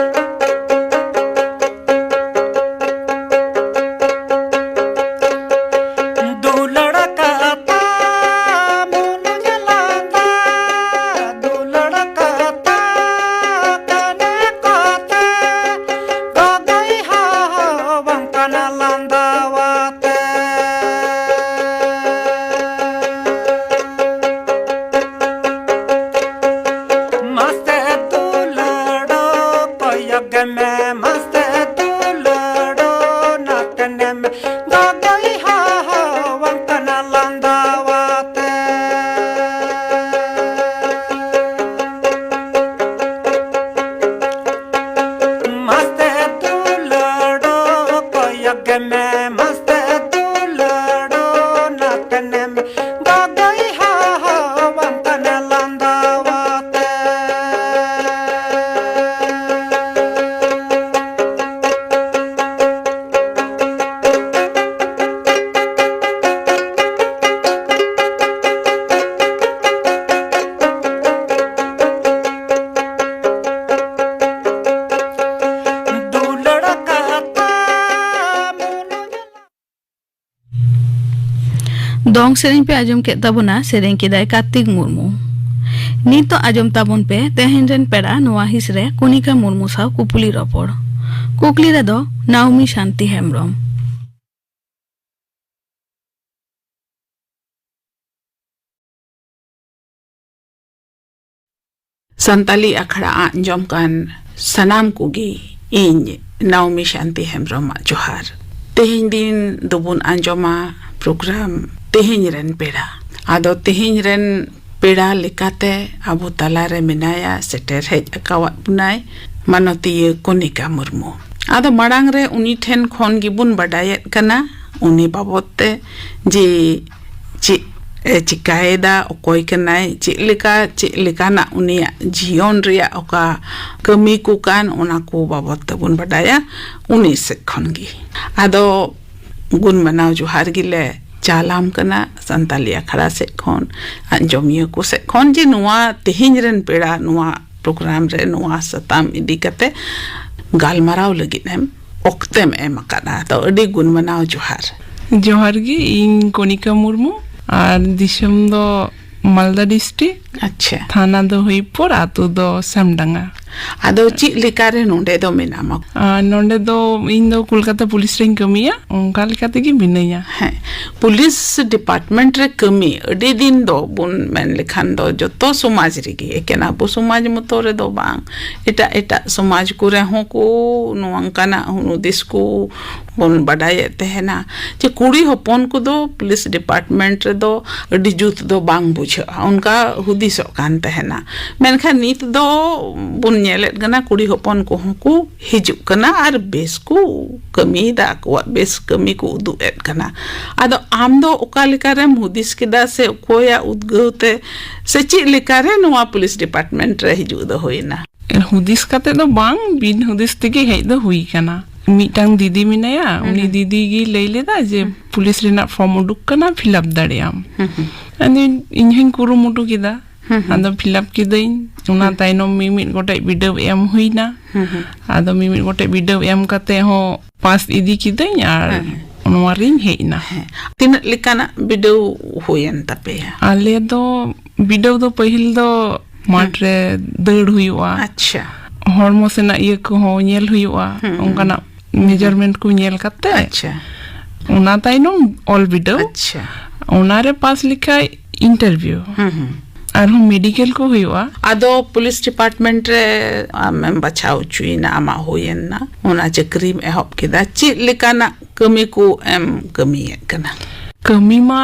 ᱫᱚᱝ ᱥᱮᱨᱮᱧ ᱯᱮ ᱟᱸᱡᱚᱢ ᱠᱮᱫ ᱛᱟᱵᱚᱱᱟ, ᱥᱮᱨᱮᱧ ᱠᱮᱫᱟᱭ ᱠᱟᱨᱛᱤᱠ ᱢᱩᱨᱢᱩ᱾ ᱱᱤᱛᱚᱜ ᱟᱸᱡᱚᱢ ᱛᱟᱵᱚᱱ ᱯᱮ ᱛᱮᱦᱮᱧ ᱨᱮᱱ ᱯᱮᱲᱟ ᱱᱚᱣᱟ ᱦᱤᱸᱥ ᱨᱮ ᱠᱚᱱᱤᱠᱟ ᱢᱩᱨᱢᱩ ᱥᱟᱶ ᱠᱩᱯᱩᱞᱤ ᱨᱚᱯᱚᱲ᱾ ᱠᱩᱠᱞᱤ ᱨᱮᱫᱚ ᱱᱟᱣᱢᱤ ᱥᱟᱱᱛᱤ ᱦᱮᱢᱵᱽᱨᱚᱢ᱾ ᱥᱟᱱᱛᱟᱞᱤ ᱟᱠᱷᱲᱟ ᱟᱸᱡᱚᱢ ᱠᱟᱱ ᱥᱟᱱᱟᱢ ᱠᱚᱜᱮ ᱤᱧ ᱱᱟᱣᱢᱤ ᱥᱟᱱᱛᱤ ᱦᱮᱢᱵᱽᱨᱚᱢᱟᱜ ᱡᱚᱦᱟᱨ᱾ ᱛᱮᱦᱮᱧ ᱫᱤᱱ ᱫᱚᱵᱚᱱ ᱟᱸᱡᱚᱢᱟ ᱯᱨᱳᱜᱨᱟᱢ ᱛᱮᱦᱮᱧ ᱨᱮᱱ ᱯᱮᱲᱟ᱾ ᱟᱫᱚ ᱛᱮᱦᱮᱧ ᱨᱮᱱ ᱯᱮᱲᱟ ᱞᱮᱠᱟᱛᱮ ᱟᱵᱚ ᱛᱟᱞᱟᱨᱮ ᱢᱮᱱᱟᱭᱟ, ᱥᱮᱴᱮᱨ ᱦᱮᱡ ᱟᱠᱟᱣᱟᱫ ᱵᱚᱱᱟᱭ ᱢᱟᱱᱚᱛᱤᱭᱟᱹ ᱠᱚᱱᱤᱠᱟ ᱢᱩᱨᱢᱩ᱾ ᱟᱫᱚ ᱢᱟᱲᱟᱝ ᱨᱮ ᱩᱱᱤ ᱴᱷᱮᱱ ᱠᱷᱚᱱ ᱜᱮᱵᱚᱱ ᱵᱟᱰᱟᱭᱮᱫ ᱠᱟᱱᱟ ᱩᱱᱤ ᱵᱟᱵᱚᱫ ᱛᱮ, ᱡᱮ ᱪᱮᱫ ᱮ ᱪᱤᱠᱟᱭᱮᱫᱟ, ᱚᱠᱚᱭ ᱠᱟᱱᱟᱭ, ᱪᱮᱫ ᱞᱮᱠᱟ, ᱪᱮᱫ ᱞᱮᱠᱟᱱᱟᱜ ᱩᱱᱤᱭᱟᱜ ᱡᱤᱭᱚᱱ ᱨᱮᱭᱟᱜ ᱚᱠᱟ ᱠᱟᱹᱢᱤ ᱠᱚ ᱠᱟᱱ, ᱚᱱᱟ ᱠᱚ ᱵᱟᱵᱚᱫ ᱛᱮᱵᱚᱱ ᱵᱟᱰᱟᱭᱟ ᱩᱱᱤ ᱥᱮᱫ ᱠᱷᱚᱱ ᱜᱮ᱾ ᱟᱫᱚ ᱜᱩᱱ ᱢᱟᱱᱟᱣ ᱡᱚᱦᱟᱨ ᱜᱮᱞᱮ ᱪᱟᱞᱟᱢ ᱠᱟᱱᱟ ᱥᱟᱱᱛᱟᱞᱤ ᱟᱠᱷᱲᱟ ᱥᱮᱫ ᱠᱷᱚᱱ, ᱟᱸᱡᱚᱢᱤᱭᱟᱹ ᱠᱚ ᱥᱮᱫ ᱠᱷᱚᱱ, ᱡᱮ ᱱᱚᱣᱟ ᱛᱮᱦᱮᱧ ᱨᱮᱱ ᱯᱮᱲᱟ ᱱᱚᱣᱟ ᱯᱨᱳᱜᱨᱟᱢ ᱨᱮ ᱱᱚᱣᱟ ᱥᱟᱛᱟᱢ ᱤᱫᱤ ᱠᱟᱛᱮ ᱜᱟᱞᱢᱟᱨᱟᱣ ᱞᱟᱹᱜᱤᱫ ᱮᱢ ᱚᱠᱛᱮᱢ ᱮᱢ ᱟᱠᱟᱫᱟ᱾ ᱛᱚ, ᱟᱹᱰᱤ ᱜᱩᱱ ᱢᱟᱱᱟᱣ ᱡᱚᱦᱟᱨ᱾ ᱡᱚᱦᱟᱨ ᱜᱮ, ᱤᱧ ᱠᱚᱱᱤᱠᱟ ᱢᱩᱨᱢᱩ, ᱟᱨ ᱫᱤᱥᱚᱢ ᱫᱚ ᱢᱟᱞᱫᱟ ᱰᱤᱥᱴᱨᱤᱠᱴ, ᱟᱪᱪᱷᱟ᱾ ᱛᱷᱟᱱᱟ ᱫᱚ ᱦᱚᱭᱤᱯᱩᱨ, ᱟᱛᱳ ᱫᱚ ᱥᱟᱢᱰᱟᱝᱜᱟ᱾ ᱟᱫᱚ ᱪᱮᱫ ᱞᱮᱠᱟᱨᱮ ᱱᱚᱰᱮ ᱫᱚ ᱢᱮᱱᱟᱢᱟ? ᱟᱨ ᱱᱚᱰᱮ ᱫᱚ ᱤᱧ ᱫᱚ ᱠᱳᱞᱠᱟᱛᱟ ᱯᱩᱞᱤᱥ ᱨᱮᱧ ᱠᱟᱹᱢᱤᱭᱟ, ᱚᱱᱠᱟ ᱞᱮᱠᱟ ᱛᱮᱜᱮ ᱢᱤᱱᱟᱹᱧᱟ᱾ ᱦᱮᱸ, ᱯᱩᱞᱤᱥ ᱰᱤᱯᱟᱨᱴᱢᱮᱱᱴ ᱨᱮ ᱠᱟᱹᱢᱤ ᱟᱹᱰᱤ ᱫᱤᱱ ᱫᱚ ᱵᱚᱱ ᱢᱮᱱ ᱞᱮᱠᱷᱟᱱ ᱫᱚ ᱡᱚᱛᱚ ᱥᱚᱢᱟᱡᱽ ᱨᱮᱜᱮ, ᱮᱠᱮᱱ ᱟᱵᱚ ᱥᱚᱢᱟᱡᱽ ᱢᱚᱛᱚ ᱨᱮᱫᱚ ᱵᱟᱝ, ᱮᱴᱟᱜ ᱮᱴᱟᱜ ᱥᱚᱢᱟᱡᱽ ᱠᱚᱨᱮ ᱦᱚᱸ ᱠᱚ ᱱᱚᱝᱠᱟᱱᱟᱜ ᱦᱩᱫᱤᱥ ᱠᱚ ᱵᱚᱱ ᱵᱟᱰᱟᱭᱮᱫ ᱛᱟᱦᱮᱱᱟ, ᱡᱮ ᱠᱩᱲᱤ ᱦᱚᱯᱚᱱ ᱠᱚᱫᱚ ᱯᱩᱞᱤᱥ ᱰᱤᱯᱟᱨᱴᱢᱮᱱᱴ ᱨᱮᱫᱚ ᱟᱹᱰᱤ ᱡᱩᱛ ᱫᱚ ᱵᱟᱝ ᱵᱩᱡᱷᱟᱹᱜᱼᱟ, ᱚᱱᱠᱟ ᱦᱩᱫᱤᱥᱚᱜ ᱠᱟᱱ ᱛᱟᱦᱮᱱᱟ᱾ ᱢᱮᱱᱠᱷᱟᱱ ᱱᱤᱛ ᱫᱚ ᱵᱚᱱ ᱧᱮᱞᱮᱫ ᱠᱟᱱᱟ, ᱠᱩᱲᱤ ᱦᱚᱯᱚᱱ ᱠᱚᱦᱚᱸ ᱠᱚ ᱦᱤᱡᱩᱜ ᱠᱟᱱᱟ ᱟᱨ ᱵᱮᱥ ᱠᱚ ᱠᱟᱹᱢᱤᱭᱮᱫᱟ, ᱟᱠᱚᱣᱟᱜ ᱵᱮᱥ ᱠᱟᱹᱢᱤ ᱠᱚ ᱩᱫᱩᱜ ᱮᱫ ᱠᱟᱱᱟ᱾ ᱟᱫᱚ ᱟᱢ ᱫᱚ ᱚᱠᱟ ᱞᱮᱠᱟᱨᱮᱢ ᱦᱩᱫᱤᱥ ᱠᱮᱫᱟ, ᱥᱮ ᱚᱠᱚᱭᱟᱜ ᱩᱫᱽᱜᱟᱹᱣ ᱛᱮ, ᱥᱮ ᱪᱮᱫ ᱞᱮᱠᱟᱨᱮ ᱱᱚᱣᱟ ᱯᱩᱞᱤᱥ ᱰᱤᱯᱟᱨᱴᱢᱮᱱᱴ ᱨᱮ ᱦᱤᱡᱩᱜ ᱫᱚ ᱦᱩᱭᱱᱟ? ᱦᱩᱫᱤᱥ ᱠᱟᱛᱮ ᱫᱚ ᱵᱟᱝ, ᱵᱤᱱ ᱦᱩᱫᱤᱥ ᱛᱮᱜᱮ ᱦᱮᱡ ᱫᱚ ᱦᱩᱭ ᱠᱟᱱᱟ᱾ ᱢᱤᱫᱴᱟᱝ ᱫᱤᱫᱤ ᱢᱮᱱᱟᱭᱟ, ᱦᱩᱸ ᱩᱱᱤ ᱦᱩᱸ᱾ ᱫᱤᱫᱤ ᱜᱮ ᱞᱟᱹᱭ ᱞᱮᱫᱟ ᱡᱮ, ᱦᱩᱸ᱾ ᱯᱩᱞᱤᱥ ᱨᱮᱱᱟᱜ ᱯᱷᱚᱨᱢ ᱩᱰᱩᱠ ᱠᱟᱱᱟ, ᱯᱷᱤᱞᱟᱯ ᱫᱟᱲᱮᱭᱟᱜ ᱟᱢ᱾ ᱦᱩᱸ ᱦᱩᱸ᱾ ᱟᱫᱚ ᱤᱧ ᱦᱚᱧ ᱠᱩᱨᱩᱢᱩᱴᱩ ᱠᱮᱫᱟ᱾ ᱦᱩᱸ ᱦᱩᱸ᱾ ᱟᱫᱚ ᱯᱷᱤᱞᱟᱯ ᱠᱤᱫᱟᱹᱧ, ᱚᱱᱟ ᱦᱩᱸ᱾ ᱛᱟᱭᱱᱚᱢ ᱢᱤᱢᱤᱫ ᱜᱚᱴᱮᱡ ᱵᱤᱰᱟᱹᱣ ᱮᱢ ᱦᱩᱭᱱᱟ᱾ ᱦᱩᱸ ᱦᱩᱸ᱾ ᱟᱫᱚ ᱢᱤᱢᱤᱫ ᱜᱚᱴᱮᱡ ᱵᱤᱰᱟᱹᱣ ᱮᱢ ᱠᱟᱛᱮ ᱦᱚᱸ ᱯᱟᱥ ᱤᱫᱤ ᱠᱤᱫᱟᱹᱧ, ᱟᱨ ᱦᱩᱸ ᱦᱩᱸ᱾ ᱱᱚᱣᱟ ᱨᱤᱧ ᱦᱮᱡ ᱮᱱᱟ᱾ ᱦᱮᱸ᱾ ᱛᱤᱱᱟᱹᱜ ᱞᱮᱠᱟᱱᱟᱜ ᱵᱤᱰᱟᱹᱣ ᱦᱩᱭᱮᱱ ᱛᱟᱯᱮᱭᱟ? ᱟᱞᱮ ᱫᱚ ᱵᱤᱰᱟᱹᱣ ᱫᱚ ᱯᱟᱹᱦᱤᱞ ᱫᱚ ᱢᱟᱴᱷ ᱨᱮ ᱫᱟᱹᱲ ᱦᱩᱭᱩᱜᱼᱟ᱾ ᱟᱪᱪᱷᱟ᱾ ᱦᱚᱲᱢᱚ ᱥᱮᱱᱟᱜ ᱤᱭᱟᱹ ᱠᱚᱦᱚᱸ ᱧᱮᱞ ᱦᱩᱭᱩᱜᱼᱟ᱾ ᱦᱩᱸ, ᱦᱩᱸ᱾ ᱚᱱᱠᱟᱱᱟᱜ ᱢᱮᱡᱟᱨᱢᱮᱱᱴ ᱠᱚ ᱧᱮᱞ ᱠᱟᱛᱮ, ᱟᱪᱪᱷᱟ᱾ ᱚᱱᱟ ᱛᱟᱭᱱᱚᱢ ᱚᱞ ᱵᱤᱰᱟᱹᱣ᱾ ᱟᱪᱪᱷᱟ᱾ ᱚᱱᱟᱨᱮ ᱯᱟᱥ ᱞᱮᱠᱷᱟᱡ ᱤᱱᱴᱟᱨᱵᱷᱤᱭᱩ᱾ ᱦᱩᱸ, ᱦᱩᱸ᱾ ᱟᱨᱦᱚᱸ ᱢᱮᱰᱤᱠᱮᱞ ᱠᱚ ᱦᱩᱭᱩᱜᱼᱟ᱾ ᱟᱫᱚ ᱯᱩᱞᱤᱥ ᱰᱤᱯᱟᱨᱴᱢᱮᱱᱴ ᱨᱮ ᱟᱢᱮᱢ ᱵᱟᱪᱷᱟᱣ ᱦᱚᱪᱚᱭᱮᱱᱟ, ᱟᱢᱟᱜ ᱦᱩᱭᱮᱱᱟ, ᱚᱱᱟ ᱪᱟᱹᱠᱨᱤᱢ ᱮᱦᱚᱵ ᱠᱮᱫᱟ, ᱪᱮᱫ ᱞᱮᱠᱟᱱᱟᱜ ᱠᱟᱹᱢᱤ ᱠᱚ ᱮᱢ ᱠᱟᱹᱢᱤᱭᱮᱫ ᱠᱟᱱᱟ? ᱠᱟᱹᱢᱤ ᱢᱟ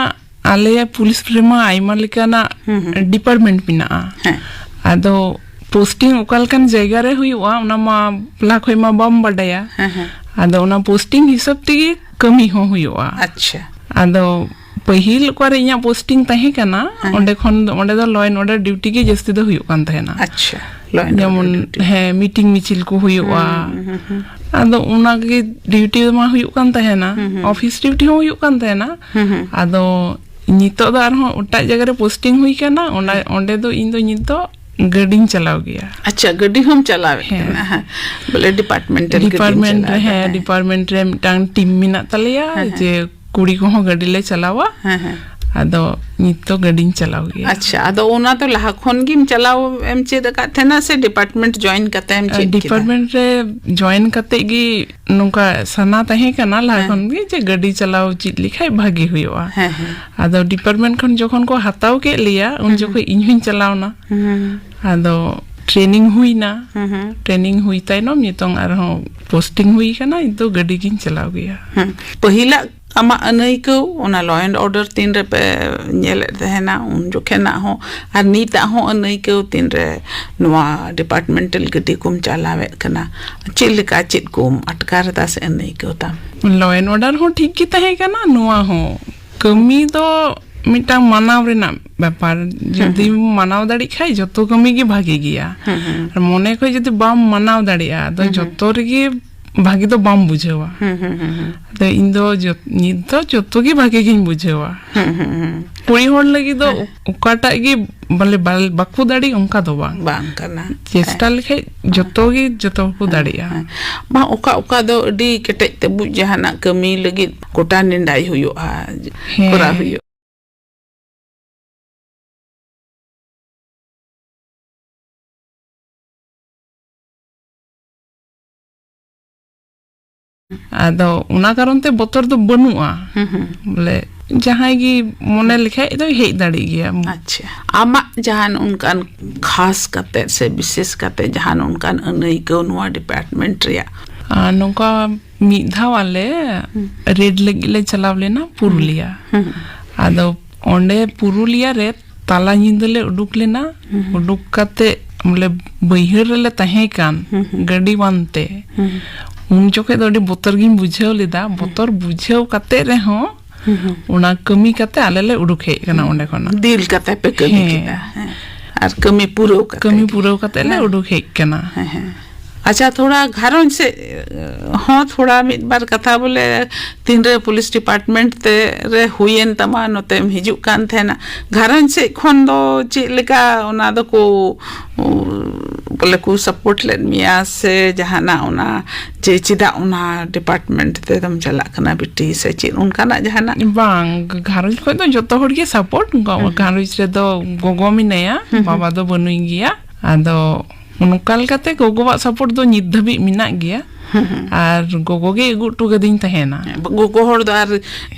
ᱟᱞᱮᱭᱟᱜ ᱯᱩᱞᱤᱥ ᱨᱮᱢᱟ ᱟᱭᱢᱟ ᱞᱮᱠᱟᱱᱟᱜ ᱦᱩᱸ, ᱦᱩᱸ᱾ ᱰᱤᱯᱟᱨᱴᱢᱮᱱᱴ ᱢᱮᱱᱟᱜᱼᱟ᱾ ᱦᱮᱸ᱾ ᱟᱫᱚ ᱯᱳᱥᱴᱤᱝ ᱚᱠᱟ ᱞᱮᱠᱟᱱ ᱡᱟᱭᱜᱟ ᱨᱮ ᱦᱩᱭᱩᱜᱼᱟ, ᱚᱱᱟ ᱢᱟ ᱞᱟᱦᱟ ᱠᱷᱚᱡ ᱢᱟ ᱵᱟᱢ ᱵᱟᱰᱟᱭᱟ᱾ ᱦᱮᱸ, ᱦᱮᱸ᱾ ᱟᱫᱚ ᱚᱱᱟ ᱯᱳᱥᱴᱤᱝ ᱦᱤᱥᱟᱹᱵ ᱛᱮᱜᱮ ᱠᱟᱹᱢᱤ ᱦᱚᱸ ᱦᱩᱭᱩᱜᱼᱟ᱾ ᱟᱪᱪᱷᱟ᱾ ᱟᱫᱚ ᱯᱟᱹᱦᱤᱞ ᱚᱠᱟᱨᱮ ᱤᱧᱟᱹᱜ ᱯᱳᱥᱴᱤᱝ ᱛᱟᱦᱮᱸ ᱠᱟᱱᱟ, ᱦᱮᱸ᱾ ᱚᱸᱰᱮ ᱠᱷᱚᱱ ᱫᱚ, ᱚᱸᱰᱮ ᱫᱚ ᱞᱚ ᱮᱱᱰ ᱚᱨᱰᱟᱨ ᱰᱤᱭᱩᱴᱤ ᱜᱮ ᱡᱟᱹᱥᱛᱤ ᱫᱚ ᱦᱩᱭᱩᱜ ᱠᱟᱱ ᱛᱟᱦᱮᱱᱟ᱾ ᱟᱪᱪᱷᱟ, ᱞᱚ ᱮᱱᱰ ᱡᱮᱢᱚᱱ, ᱚᱨᱰᱟᱨ ᱰᱤᱭᱩᱴᱤ᱾ ᱦᱮᱸ, ᱢᱤᱴᱤᱝ ᱢᱤᱪᱷᱤᱞ ᱠᱚ ᱦᱩᱭᱩᱜᱼᱟ᱾ ᱦᱩᱸ, ᱦᱩᱸ, ᱦᱩᱸ᱾ ᱟᱫᱚ ᱚᱱᱟ ᱜᱮ ᱰᱤᱭᱩᱴᱤ ᱢᱟ ᱦᱩᱭᱩᱜ ᱠᱟᱱ ᱛᱟᱦᱮᱱᱟ᱾ ᱦᱩᱸ, ᱦᱩᱸ᱾ ᱚᱯᱷᱤᱥ ᱰᱤᱭᱩᱴᱤ ᱦᱚᱸ ᱦᱩᱭᱩᱜ ᱠᱟᱱ ᱛᱟᱦᱮᱱᱟ᱾ ᱦᱩᱸ, ᱦᱩᱸ᱾ ᱟᱫᱚ ᱱᱤᱛᱚᱜ ᱫᱚ ᱟᱨᱦᱚᱸ ᱮᱴᱟᱜ ᱡᱟᱭᱜᱟ ᱨᱮ ᱯᱳᱥᱴᱤᱝ ᱦᱩᱭ ᱠᱟᱱᱟ, ᱚᱱᱟ, ᱦᱩᱸ᱾ ᱚᱸᱰᱮ ᱫᱚ ᱤᱧ ᱫᱚ ᱱᱤᱛᱚᱜ ᱜᱟᱹᱰᱤᱧ ᱪᱟᱞᱟᱣ ᱜᱮᱭᱟ᱾ ᱟᱪᱪᱷᱟ, ᱜᱟᱹᱰᱤ ᱦᱚᱸᱢ ᱪᱟᱞᱟᱣᱮᱫ ᱦᱮᱸ᱾ ᱠᱟᱱᱟ? ᱦᱮᱸ, ᱵᱚᱞᱮ ᱰᱤᱯᱟᱨᱴᱢᱮᱱᱴᱟᱞ ᱜᱟᱹᱰᱤᱢ ᱰᱤᱯᱟᱨᱴᱢᱮᱱᱴ ᱨᱮ, ᱪᱟᱞᱟᱣᱮᱫᱟ, ᱦᱮᱸ, ᱦᱮᱸ᱾ ᱰᱤᱯᱟᱨᱴᱢᱮᱱᱴ ᱨᱮ ᱢᱤᱫᱴᱟᱝ ᱴᱤᱢ ᱢᱮᱱᱟᱜ ᱛᱟᱞᱮᱭᱟ, ᱦᱮᱸ, ᱦᱮᱸ᱾ ᱡᱮ ᱠᱩᱲᱤ ᱠᱚᱦᱚᱸ ᱜᱟᱹᱰᱤ ᱞᱮ ᱪᱟᱞᱟᱣᱟ᱾ ᱦᱮᱸ, ᱦᱮᱸ᱾ ᱟᱫᱚ ᱱᱤᱛ ᱫᱚ ᱜᱟᱹᱰᱤᱧ ᱪᱟᱞᱟᱣ ᱜᱮᱭᱟ᱾ ᱟᱪᱪᱷᱟ, ᱟᱫᱚ ᱚᱱᱟ ᱫᱚ ᱞᱟᱦᱟ ᱠᱷᱚᱱ ᱜᱮᱢ ᱪᱟᱞᱟᱣ ᱮᱢ ᱪᱮᱫ ᱟᱠᱟᱫ ᱛᱟᱦᱮᱱᱟ ᱥᱮ ᱰᱤᱯᱟᱨᱴᱢᱮᱱᱴ ᱡᱚᱭᱮᱱ ᱠᱟᱛᱮ ᱮᱢ ᱪᱮᱫ ᱠᱮᱫᱟ? ᱰᱤᱯᱟᱨᱴᱢᱮᱱᱴ ᱨᱮ ᱡᱚᱭᱮᱱ ᱠᱟᱛᱮ ᱜᱮ ᱱᱚᱝᱠᱟ ᱥᱟᱱᱟ ᱛᱟᱦᱮᱸ ᱠᱟᱱᱟ ᱞᱟᱦᱟ ᱦᱮᱸ᱾ ᱠᱷᱚᱱ ᱜᱮ, ᱡᱮ ᱜᱟᱹᱰᱤ ᱪᱟᱞᱟᱣ ᱪᱮᱫ ᱞᱮᱠᱷᱟᱡ ᱵᱷᱟᱜᱤ ᱦᱩᱭᱩᱜᱼᱟ᱾ ᱦᱮᱸ, ᱦᱮᱸ᱾ ᱟᱫᱚ ᱰᱤᱯᱟᱨᱴᱢᱮᱱᱴ ᱠᱷᱚᱱ ᱡᱚᱠᱷᱚᱱ ᱠᱚ ᱦᱟᱛᱟᱣ ᱠᱮᱫ ᱞᱮᱭᱟ, ᱩᱱ ᱦᱩᱸ, ᱦᱩᱸ᱾ ᱡᱚᱠᱷᱚᱱ ᱤᱧ ᱦᱚᱸᱧ ᱪᱟᱞᱟᱣᱱᱟ᱾ ᱦᱩᱸ᱾ ᱟᱫᱚ ᱴᱨᱮᱱᱤᱝ ᱦᱩᱭᱱᱟ᱾ ᱦᱩᱸ, ᱦᱩᱸ᱾ ᱴᱨᱮᱱᱤᱝ ᱦᱩᱭ ᱛᱟᱭᱱᱚᱢ ᱱᱤᱛᱚᱝ ᱟᱨᱦᱚᱸ ᱯᱳᱥᱴᱤᱝ ᱦᱩᱭ ᱠᱟᱱᱟ, ᱤᱧ ᱫᱚ ᱜᱟᱹᱰᱤ ᱜᱤᱧ ᱪᱟᱞᱟᱣ ᱜᱮᱭᱟ᱾ ᱦᱩᱸ᱾ ᱯᱟᱹᱦᱤᱞᱟᱜ ᱟᱢᱟᱜ ᱟᱹᱱᱟᱹᱭᱠᱟᱹᱣ, ᱚᱱᱟ ᱞᱚ ᱮᱱᱰ ᱚᱨᱰᱟᱨ ᱛᱤᱱ ᱨᱮᱯᱮ ᱧᱮᱞᱮᱫ ᱛᱟᱦᱮᱱᱟ, ᱩᱱ ᱡᱚᱠᱷᱮᱱᱟᱜ ᱦᱚᱸ ᱟᱨ ᱱᱤᱛᱟᱜ ᱦᱚᱸ ᱟᱹᱱᱟᱹᱭᱠᱟᱹᱣ, ᱛᱤᱱ ᱨᱮ ᱱᱚᱣᱟ ᱰᱤᱯᱟᱨᱴᱢᱮᱱᱴᱟᱞ ᱜᱟᱹᱰᱤ ᱠᱚᱢ ᱪᱟᱞᱟᱣᱮᱫ ᱠᱟᱱᱟ, ᱪᱮᱫ ᱞᱮᱠᱟ, ᱪᱮᱫ ᱠᱚᱢ ᱟᱴᱠᱟᱨ ᱮᱫᱟ ᱥᱮ ᱟᱹᱱᱟᱹᱭᱠᱟᱹᱣ ᱛᱟᱢ? ᱞᱚ ᱮᱱᱰ ᱚᱨᱰᱟᱨ ᱦᱚᱸ ᱴᱷᱤᱠ ᱜᱮ ᱛᱟᱦᱮᱸ ᱠᱟᱱᱟ, ᱱᱚᱣᱟ ᱦᱚᱸ᱾ ᱠᱟᱹᱢᱤ ᱫᱚ ᱢᱤᱫᱴᱟᱝ ᱢᱟᱱᱟᱣ ᱨᱮᱱᱟᱜ ᱵᱮᱯᱟᱨ᱾ ᱦᱩᱸ, ᱡᱩᱫᱤᱢ ᱦᱩᱸ᱾ ᱢᱟᱱᱟᱣ ᱫᱟᱲᱮᱜ ᱠᱷᱟᱡ, ᱡᱚᱛᱚ ᱠᱟᱹᱢᱤ ᱜᱮ ᱵᱷᱟᱜᱮ ᱜᱮᱭᱟ᱾ ᱦᱩᱸ, ᱦᱩᱸ᱾ ᱟᱨ ᱢᱚᱱᱮ ᱠᱷᱚᱡ ᱡᱩᱫᱤ ᱵᱟᱢ ᱢᱟᱱᱟᱣ ᱫᱟᱲᱮᱭᱟᱜᱼᱟ, ᱟᱫᱚ ᱦᱩᱸ, ᱦᱩᱸ᱾ ᱡᱚᱛᱚ ᱨᱮᱜᱮ ᱵᱷᱟᱜᱮ ᱫᱚ ᱵᱟᱢ ᱵᱩᱡᱷᱟᱹᱣᱟ᱾ ᱦᱩᱸ, ᱦᱩᱸ, ᱦᱩᱸ, ᱦᱩᱸ᱾ ᱟᱫᱚ ᱤᱧ ᱫᱚ ᱡᱚᱛ-, ᱱᱤᱛ ᱫᱚ ᱡᱚᱛᱚ ᱜᱮ ᱵᱷᱟᱜᱮ ᱜᱤᱧ ᱵᱩᱡᱷᱟᱹᱣᱟ᱾ ᱦᱩᱸ, ᱦᱩᱸ, ᱦᱩᱸ᱾ ᱠᱩᱲᱤ ᱦᱚᱲ ᱞᱟᱹᱜᱤᱫ ᱫᱚ ᱦᱮᱸ᱾ ᱚᱠᱟᱴᱟᱜ ᱜᱮ ᱵᱚᱞᱮ ᱵᱟᱞ-, ᱵᱟᱠᱚ ᱫᱟᱲᱮᱜ ᱚᱱᱠᱟ ᱫᱚ ᱵᱟᱝ᱾ ᱵᱟᱝ ᱠᱟᱱᱟ᱾ ᱪᱮᱥᱴᱟ ᱦᱮᱸ᱾ ᱞᱮᱠᱷᱟᱡ ᱦᱮᱸ᱾ ᱡᱚᱛᱚ ᱜᱮ ᱡᱚᱛᱚ ᱠᱚ ᱦᱮᱸ, ᱫᱟᱲᱮᱜᱼᱟ᱾ ᱦᱮᱸ᱾ ᱵᱟᱝ, ᱚᱠᱟ, ᱚᱠᱟ ᱫᱚ ᱟᱹᱰᱤ ᱠᱮᱴᱮᱡ ᱛᱮ ᱵᱩᱡ ᱡᱟᱦᱟᱱᱟᱜ ᱠᱟᱹᱢᱤ ᱞᱟᱹᱜᱤᱫ ᱜᱚᱴᱟ ᱱᱮᱰᱟᱭ ᱦᱩᱭᱩᱜᱼᱟ, ᱦᱮᱸ᱾ ᱠᱚᱨᱟᱣ ᱦᱩᱭᱩᱜᱼᱟ᱾ ᱟᱫᱚ ᱚᱱᱟ ᱠᱟᱨᱚᱱ ᱛᱮ ᱵᱚᱛᱚᱨ ᱫᱚ ᱵᱟᱹᱱᱩᱜᱼᱟ᱾ ᱦᱩᱸ, ᱦᱩᱸ᱾ ᱵᱚᱞᱮ ᱡᱟᱦᱟᱸᱭ ᱜᱮ ᱢᱚᱱᱮ ᱞᱮᱠᱷᱟᱡ ᱫᱚᱭ ᱦᱮᱡ ᱫᱟᱲᱮᱜ ᱜᱮᱭᱟ᱾ ᱟᱪᱪᱷᱟ, ᱟᱢᱟᱜ ᱡᱟᱦᱟᱱ ᱚᱱᱠᱟᱱ ᱠᱷᱟᱥ ᱠᱟᱛᱮ ᱥᱮ ᱵᱤᱥᱮᱥ ᱠᱟᱛᱮ ᱡᱟᱦᱟᱱ ᱚᱱᱠᱟᱱ ᱟᱹᱱᱟᱹᱭᱠᱟᱹᱣ ᱱᱚᱣᱟ ᱰᱤᱯᱟᱨᱴᱢᱮᱱᱴ ᱨᱮᱭᱟᱜ? ᱟᱨ ᱱᱚᱝᱠᱟ ᱢᱤᱫ ᱫᱷᱟᱣ ᱟᱞᱮ ᱦᱩᱸ᱾ ᱨᱮᱰ ᱞᱟᱹᱜᱤᱫ ᱞᱮ ᱪᱟᱞᱟᱣ ᱞᱮᱱᱟ ᱯᱩᱨᱩᱞᱤᱭᱟ᱾ ᱦᱩᱸ᱾ ᱟᱫᱚ ᱚᱸᱰᱮ ᱯᱩᱨᱩᱞᱤᱭᱟ ᱨᱮ ᱛᱟᱞᱟ ᱧᱤᱫᱟᱹ ᱞᱮ ᱩᱰᱩᱠ ᱞᱮᱱᱟ᱾ ᱦᱩᱸ᱾ ᱩᱰᱩᱠ ᱠᱟᱛᱮ ᱵᱚᱞᱮ ᱵᱟᱹᱭᱦᱟᱹᱲ ᱨᱮᱞᱮ ᱛᱟᱦᱮᱸ ᱠᱟᱱ ᱦᱩᱸ, ᱦᱩᱸ᱾ ᱜᱟᱹᱰᱤ ᱵᱟᱝᱛᱮ᱾ ᱦᱩᱸ᱾ ᱩᱱ ᱡᱚᱠᱷᱮᱡ ᱫᱚ ᱟᱹᱰᱤ ᱵᱚᱛᱚᱨ ᱜᱤᱧ ᱵᱩᱡᱷᱟᱹᱣ ᱞᱮᱫᱟ᱾ ᱦᱩᱸ᱾ ᱵᱚᱛᱚᱨ ᱵᱩᱡᱷᱟᱹᱣ ᱠᱟᱛᱮ ᱨᱮᱦᱚᱸ ᱦᱩᱸ, ᱦᱩᱸ᱾ ᱚᱱᱟ ᱠᱟᱹᱢᱤ ᱠᱟᱛᱮ ᱟᱞᱮ ᱞᱮ ᱩᱰᱩᱠ ᱦᱮᱡ ᱠᱟᱱᱟ ᱚᱸᱰᱮ ᱠᱷᱚᱱᱟᱜ᱾ ᱫᱤᱞ ᱠᱟᱛᱮ ᱯᱮ ᱠᱟᱹᱢᱤ ᱦᱮᱸ᱾ ᱠᱮᱫᱟ᱾ ᱦᱮᱸ᱾ ᱟᱨ ᱠᱟᱹᱢᱤ ᱯᱩᱨᱟᱹᱣ ᱠᱟᱛᱮ ᱠᱟᱹᱢᱤ ᱜᱮ᱾ ᱯᱩᱨᱟᱹᱣ ᱠᱟᱛᱮ ᱞᱮ ᱦᱮᱸ᱾ ᱩᱰᱩᱠ ᱦᱮᱡ ᱠᱟᱱᱟ᱾ ᱦᱮᱸ, ᱦᱮᱸ᱾ ᱟᱪᱪᱷᱟ, ᱛᱷᱚᱲᱟ ᱜᱷᱟᱨᱚᱸᱡᱽ ᱥᱮᱫ ᱦᱚᱸ ᱛᱷᱚᱲᱟ ᱢᱤᱫ ᱵᱟᱨ ᱠᱟᱛᱷᱟ ᱵᱚᱞᱮ, ᱛᱤᱱᱨᱮ ᱯᱩᱞᱤᱥ ᱰᱤᱯᱟᱨᱴᱢᱮᱱᱴ ᱛᱮ ᱨᱮ ᱦᱩᱭᱮᱱ ᱛᱟᱢᱟ, ᱱᱚᱛᱮᱢ ᱦᱤᱡᱩᱜ ᱠᱟᱱ ᱛᱟᱦᱮᱱᱟ, ᱜᱷᱟᱨᱚᱸᱡᱽ ᱥᱮᱫ ᱠᱷᱚᱱ ᱫᱚ ᱪᱮᱫ ᱞᱮᱠᱟ ᱚᱱᱟ ᱫᱚᱠᱚ, ᱩ, ᱵᱚᱞᱮ ᱠᱚ ᱥᱟᱯᱳᱨᱴ ᱞᱮᱫ ᱢᱮᱭᱟ ᱥᱮ ᱡᱟᱦᱟᱱᱟᱜ ᱚᱱᱟ ᱡᱮ ᱪᱮᱫᱟᱜ ᱚᱱᱟ ᱰᱤᱯᱟᱨᱴᱢᱮᱱᱴ ᱛᱮᱫᱚᱢ ᱪᱟᱞᱟᱜ ᱠᱟᱱᱟ ᱵᱤᱴᱤ ᱥᱮ ᱪᱮᱫ ᱚᱱᱠᱟᱱᱟᱜ ᱡᱟᱦᱟᱱᱟᱜ? ᱵᱟᱝ, ᱜᱷᱟᱨᱚᱸᱡᱽ ᱠᱷᱚᱱ ᱫᱚ ᱡᱚᱛᱚ ᱦᱚᱲ ᱜᱮ ᱥᱟᱯᱳᱨᱴ᱾ ᱦᱩᱸ᱾ ᱜᱷᱟᱨᱚᱸᱡᱽ ᱨᱮᱫᱚ ᱜᱚᱜᱚ ᱢᱮᱱᱟᱭᱟ, ᱦᱩᱸ, ᱦᱩᱸ᱾ ᱵᱟᱵᱟ ᱫᱚ ᱵᱟᱹᱱᱩᱭ ᱜᱮᱭᱟ᱾ ᱟᱫᱚ ᱱᱚᱝᱠᱟ ᱞᱮᱠᱟᱛᱮ ᱜᱚᱜᱚᱣᱟᱜ ᱥᱟᱯᱳᱨᱴ ᱫᱚ ᱱᱤᱛ ᱫᱷᱟᱹᱵᱤᱡ ᱢᱮᱱᱟᱜ ᱜᱮᱭᱟ᱾ ᱦᱩᱸ, ᱦᱩᱸ᱾ ᱟᱨ ᱜᱚᱜᱚ ᱜᱮ ᱟᱹᱜᱩ ᱦᱚᱴᱚ ᱠᱟᱹᱫᱤᱧ ᱛᱟᱦᱮᱱᱟ᱾ ᱦᱮᱸ, ᱜᱚᱜᱚ ᱦᱚᱲ ᱫᱚ ᱟᱨ,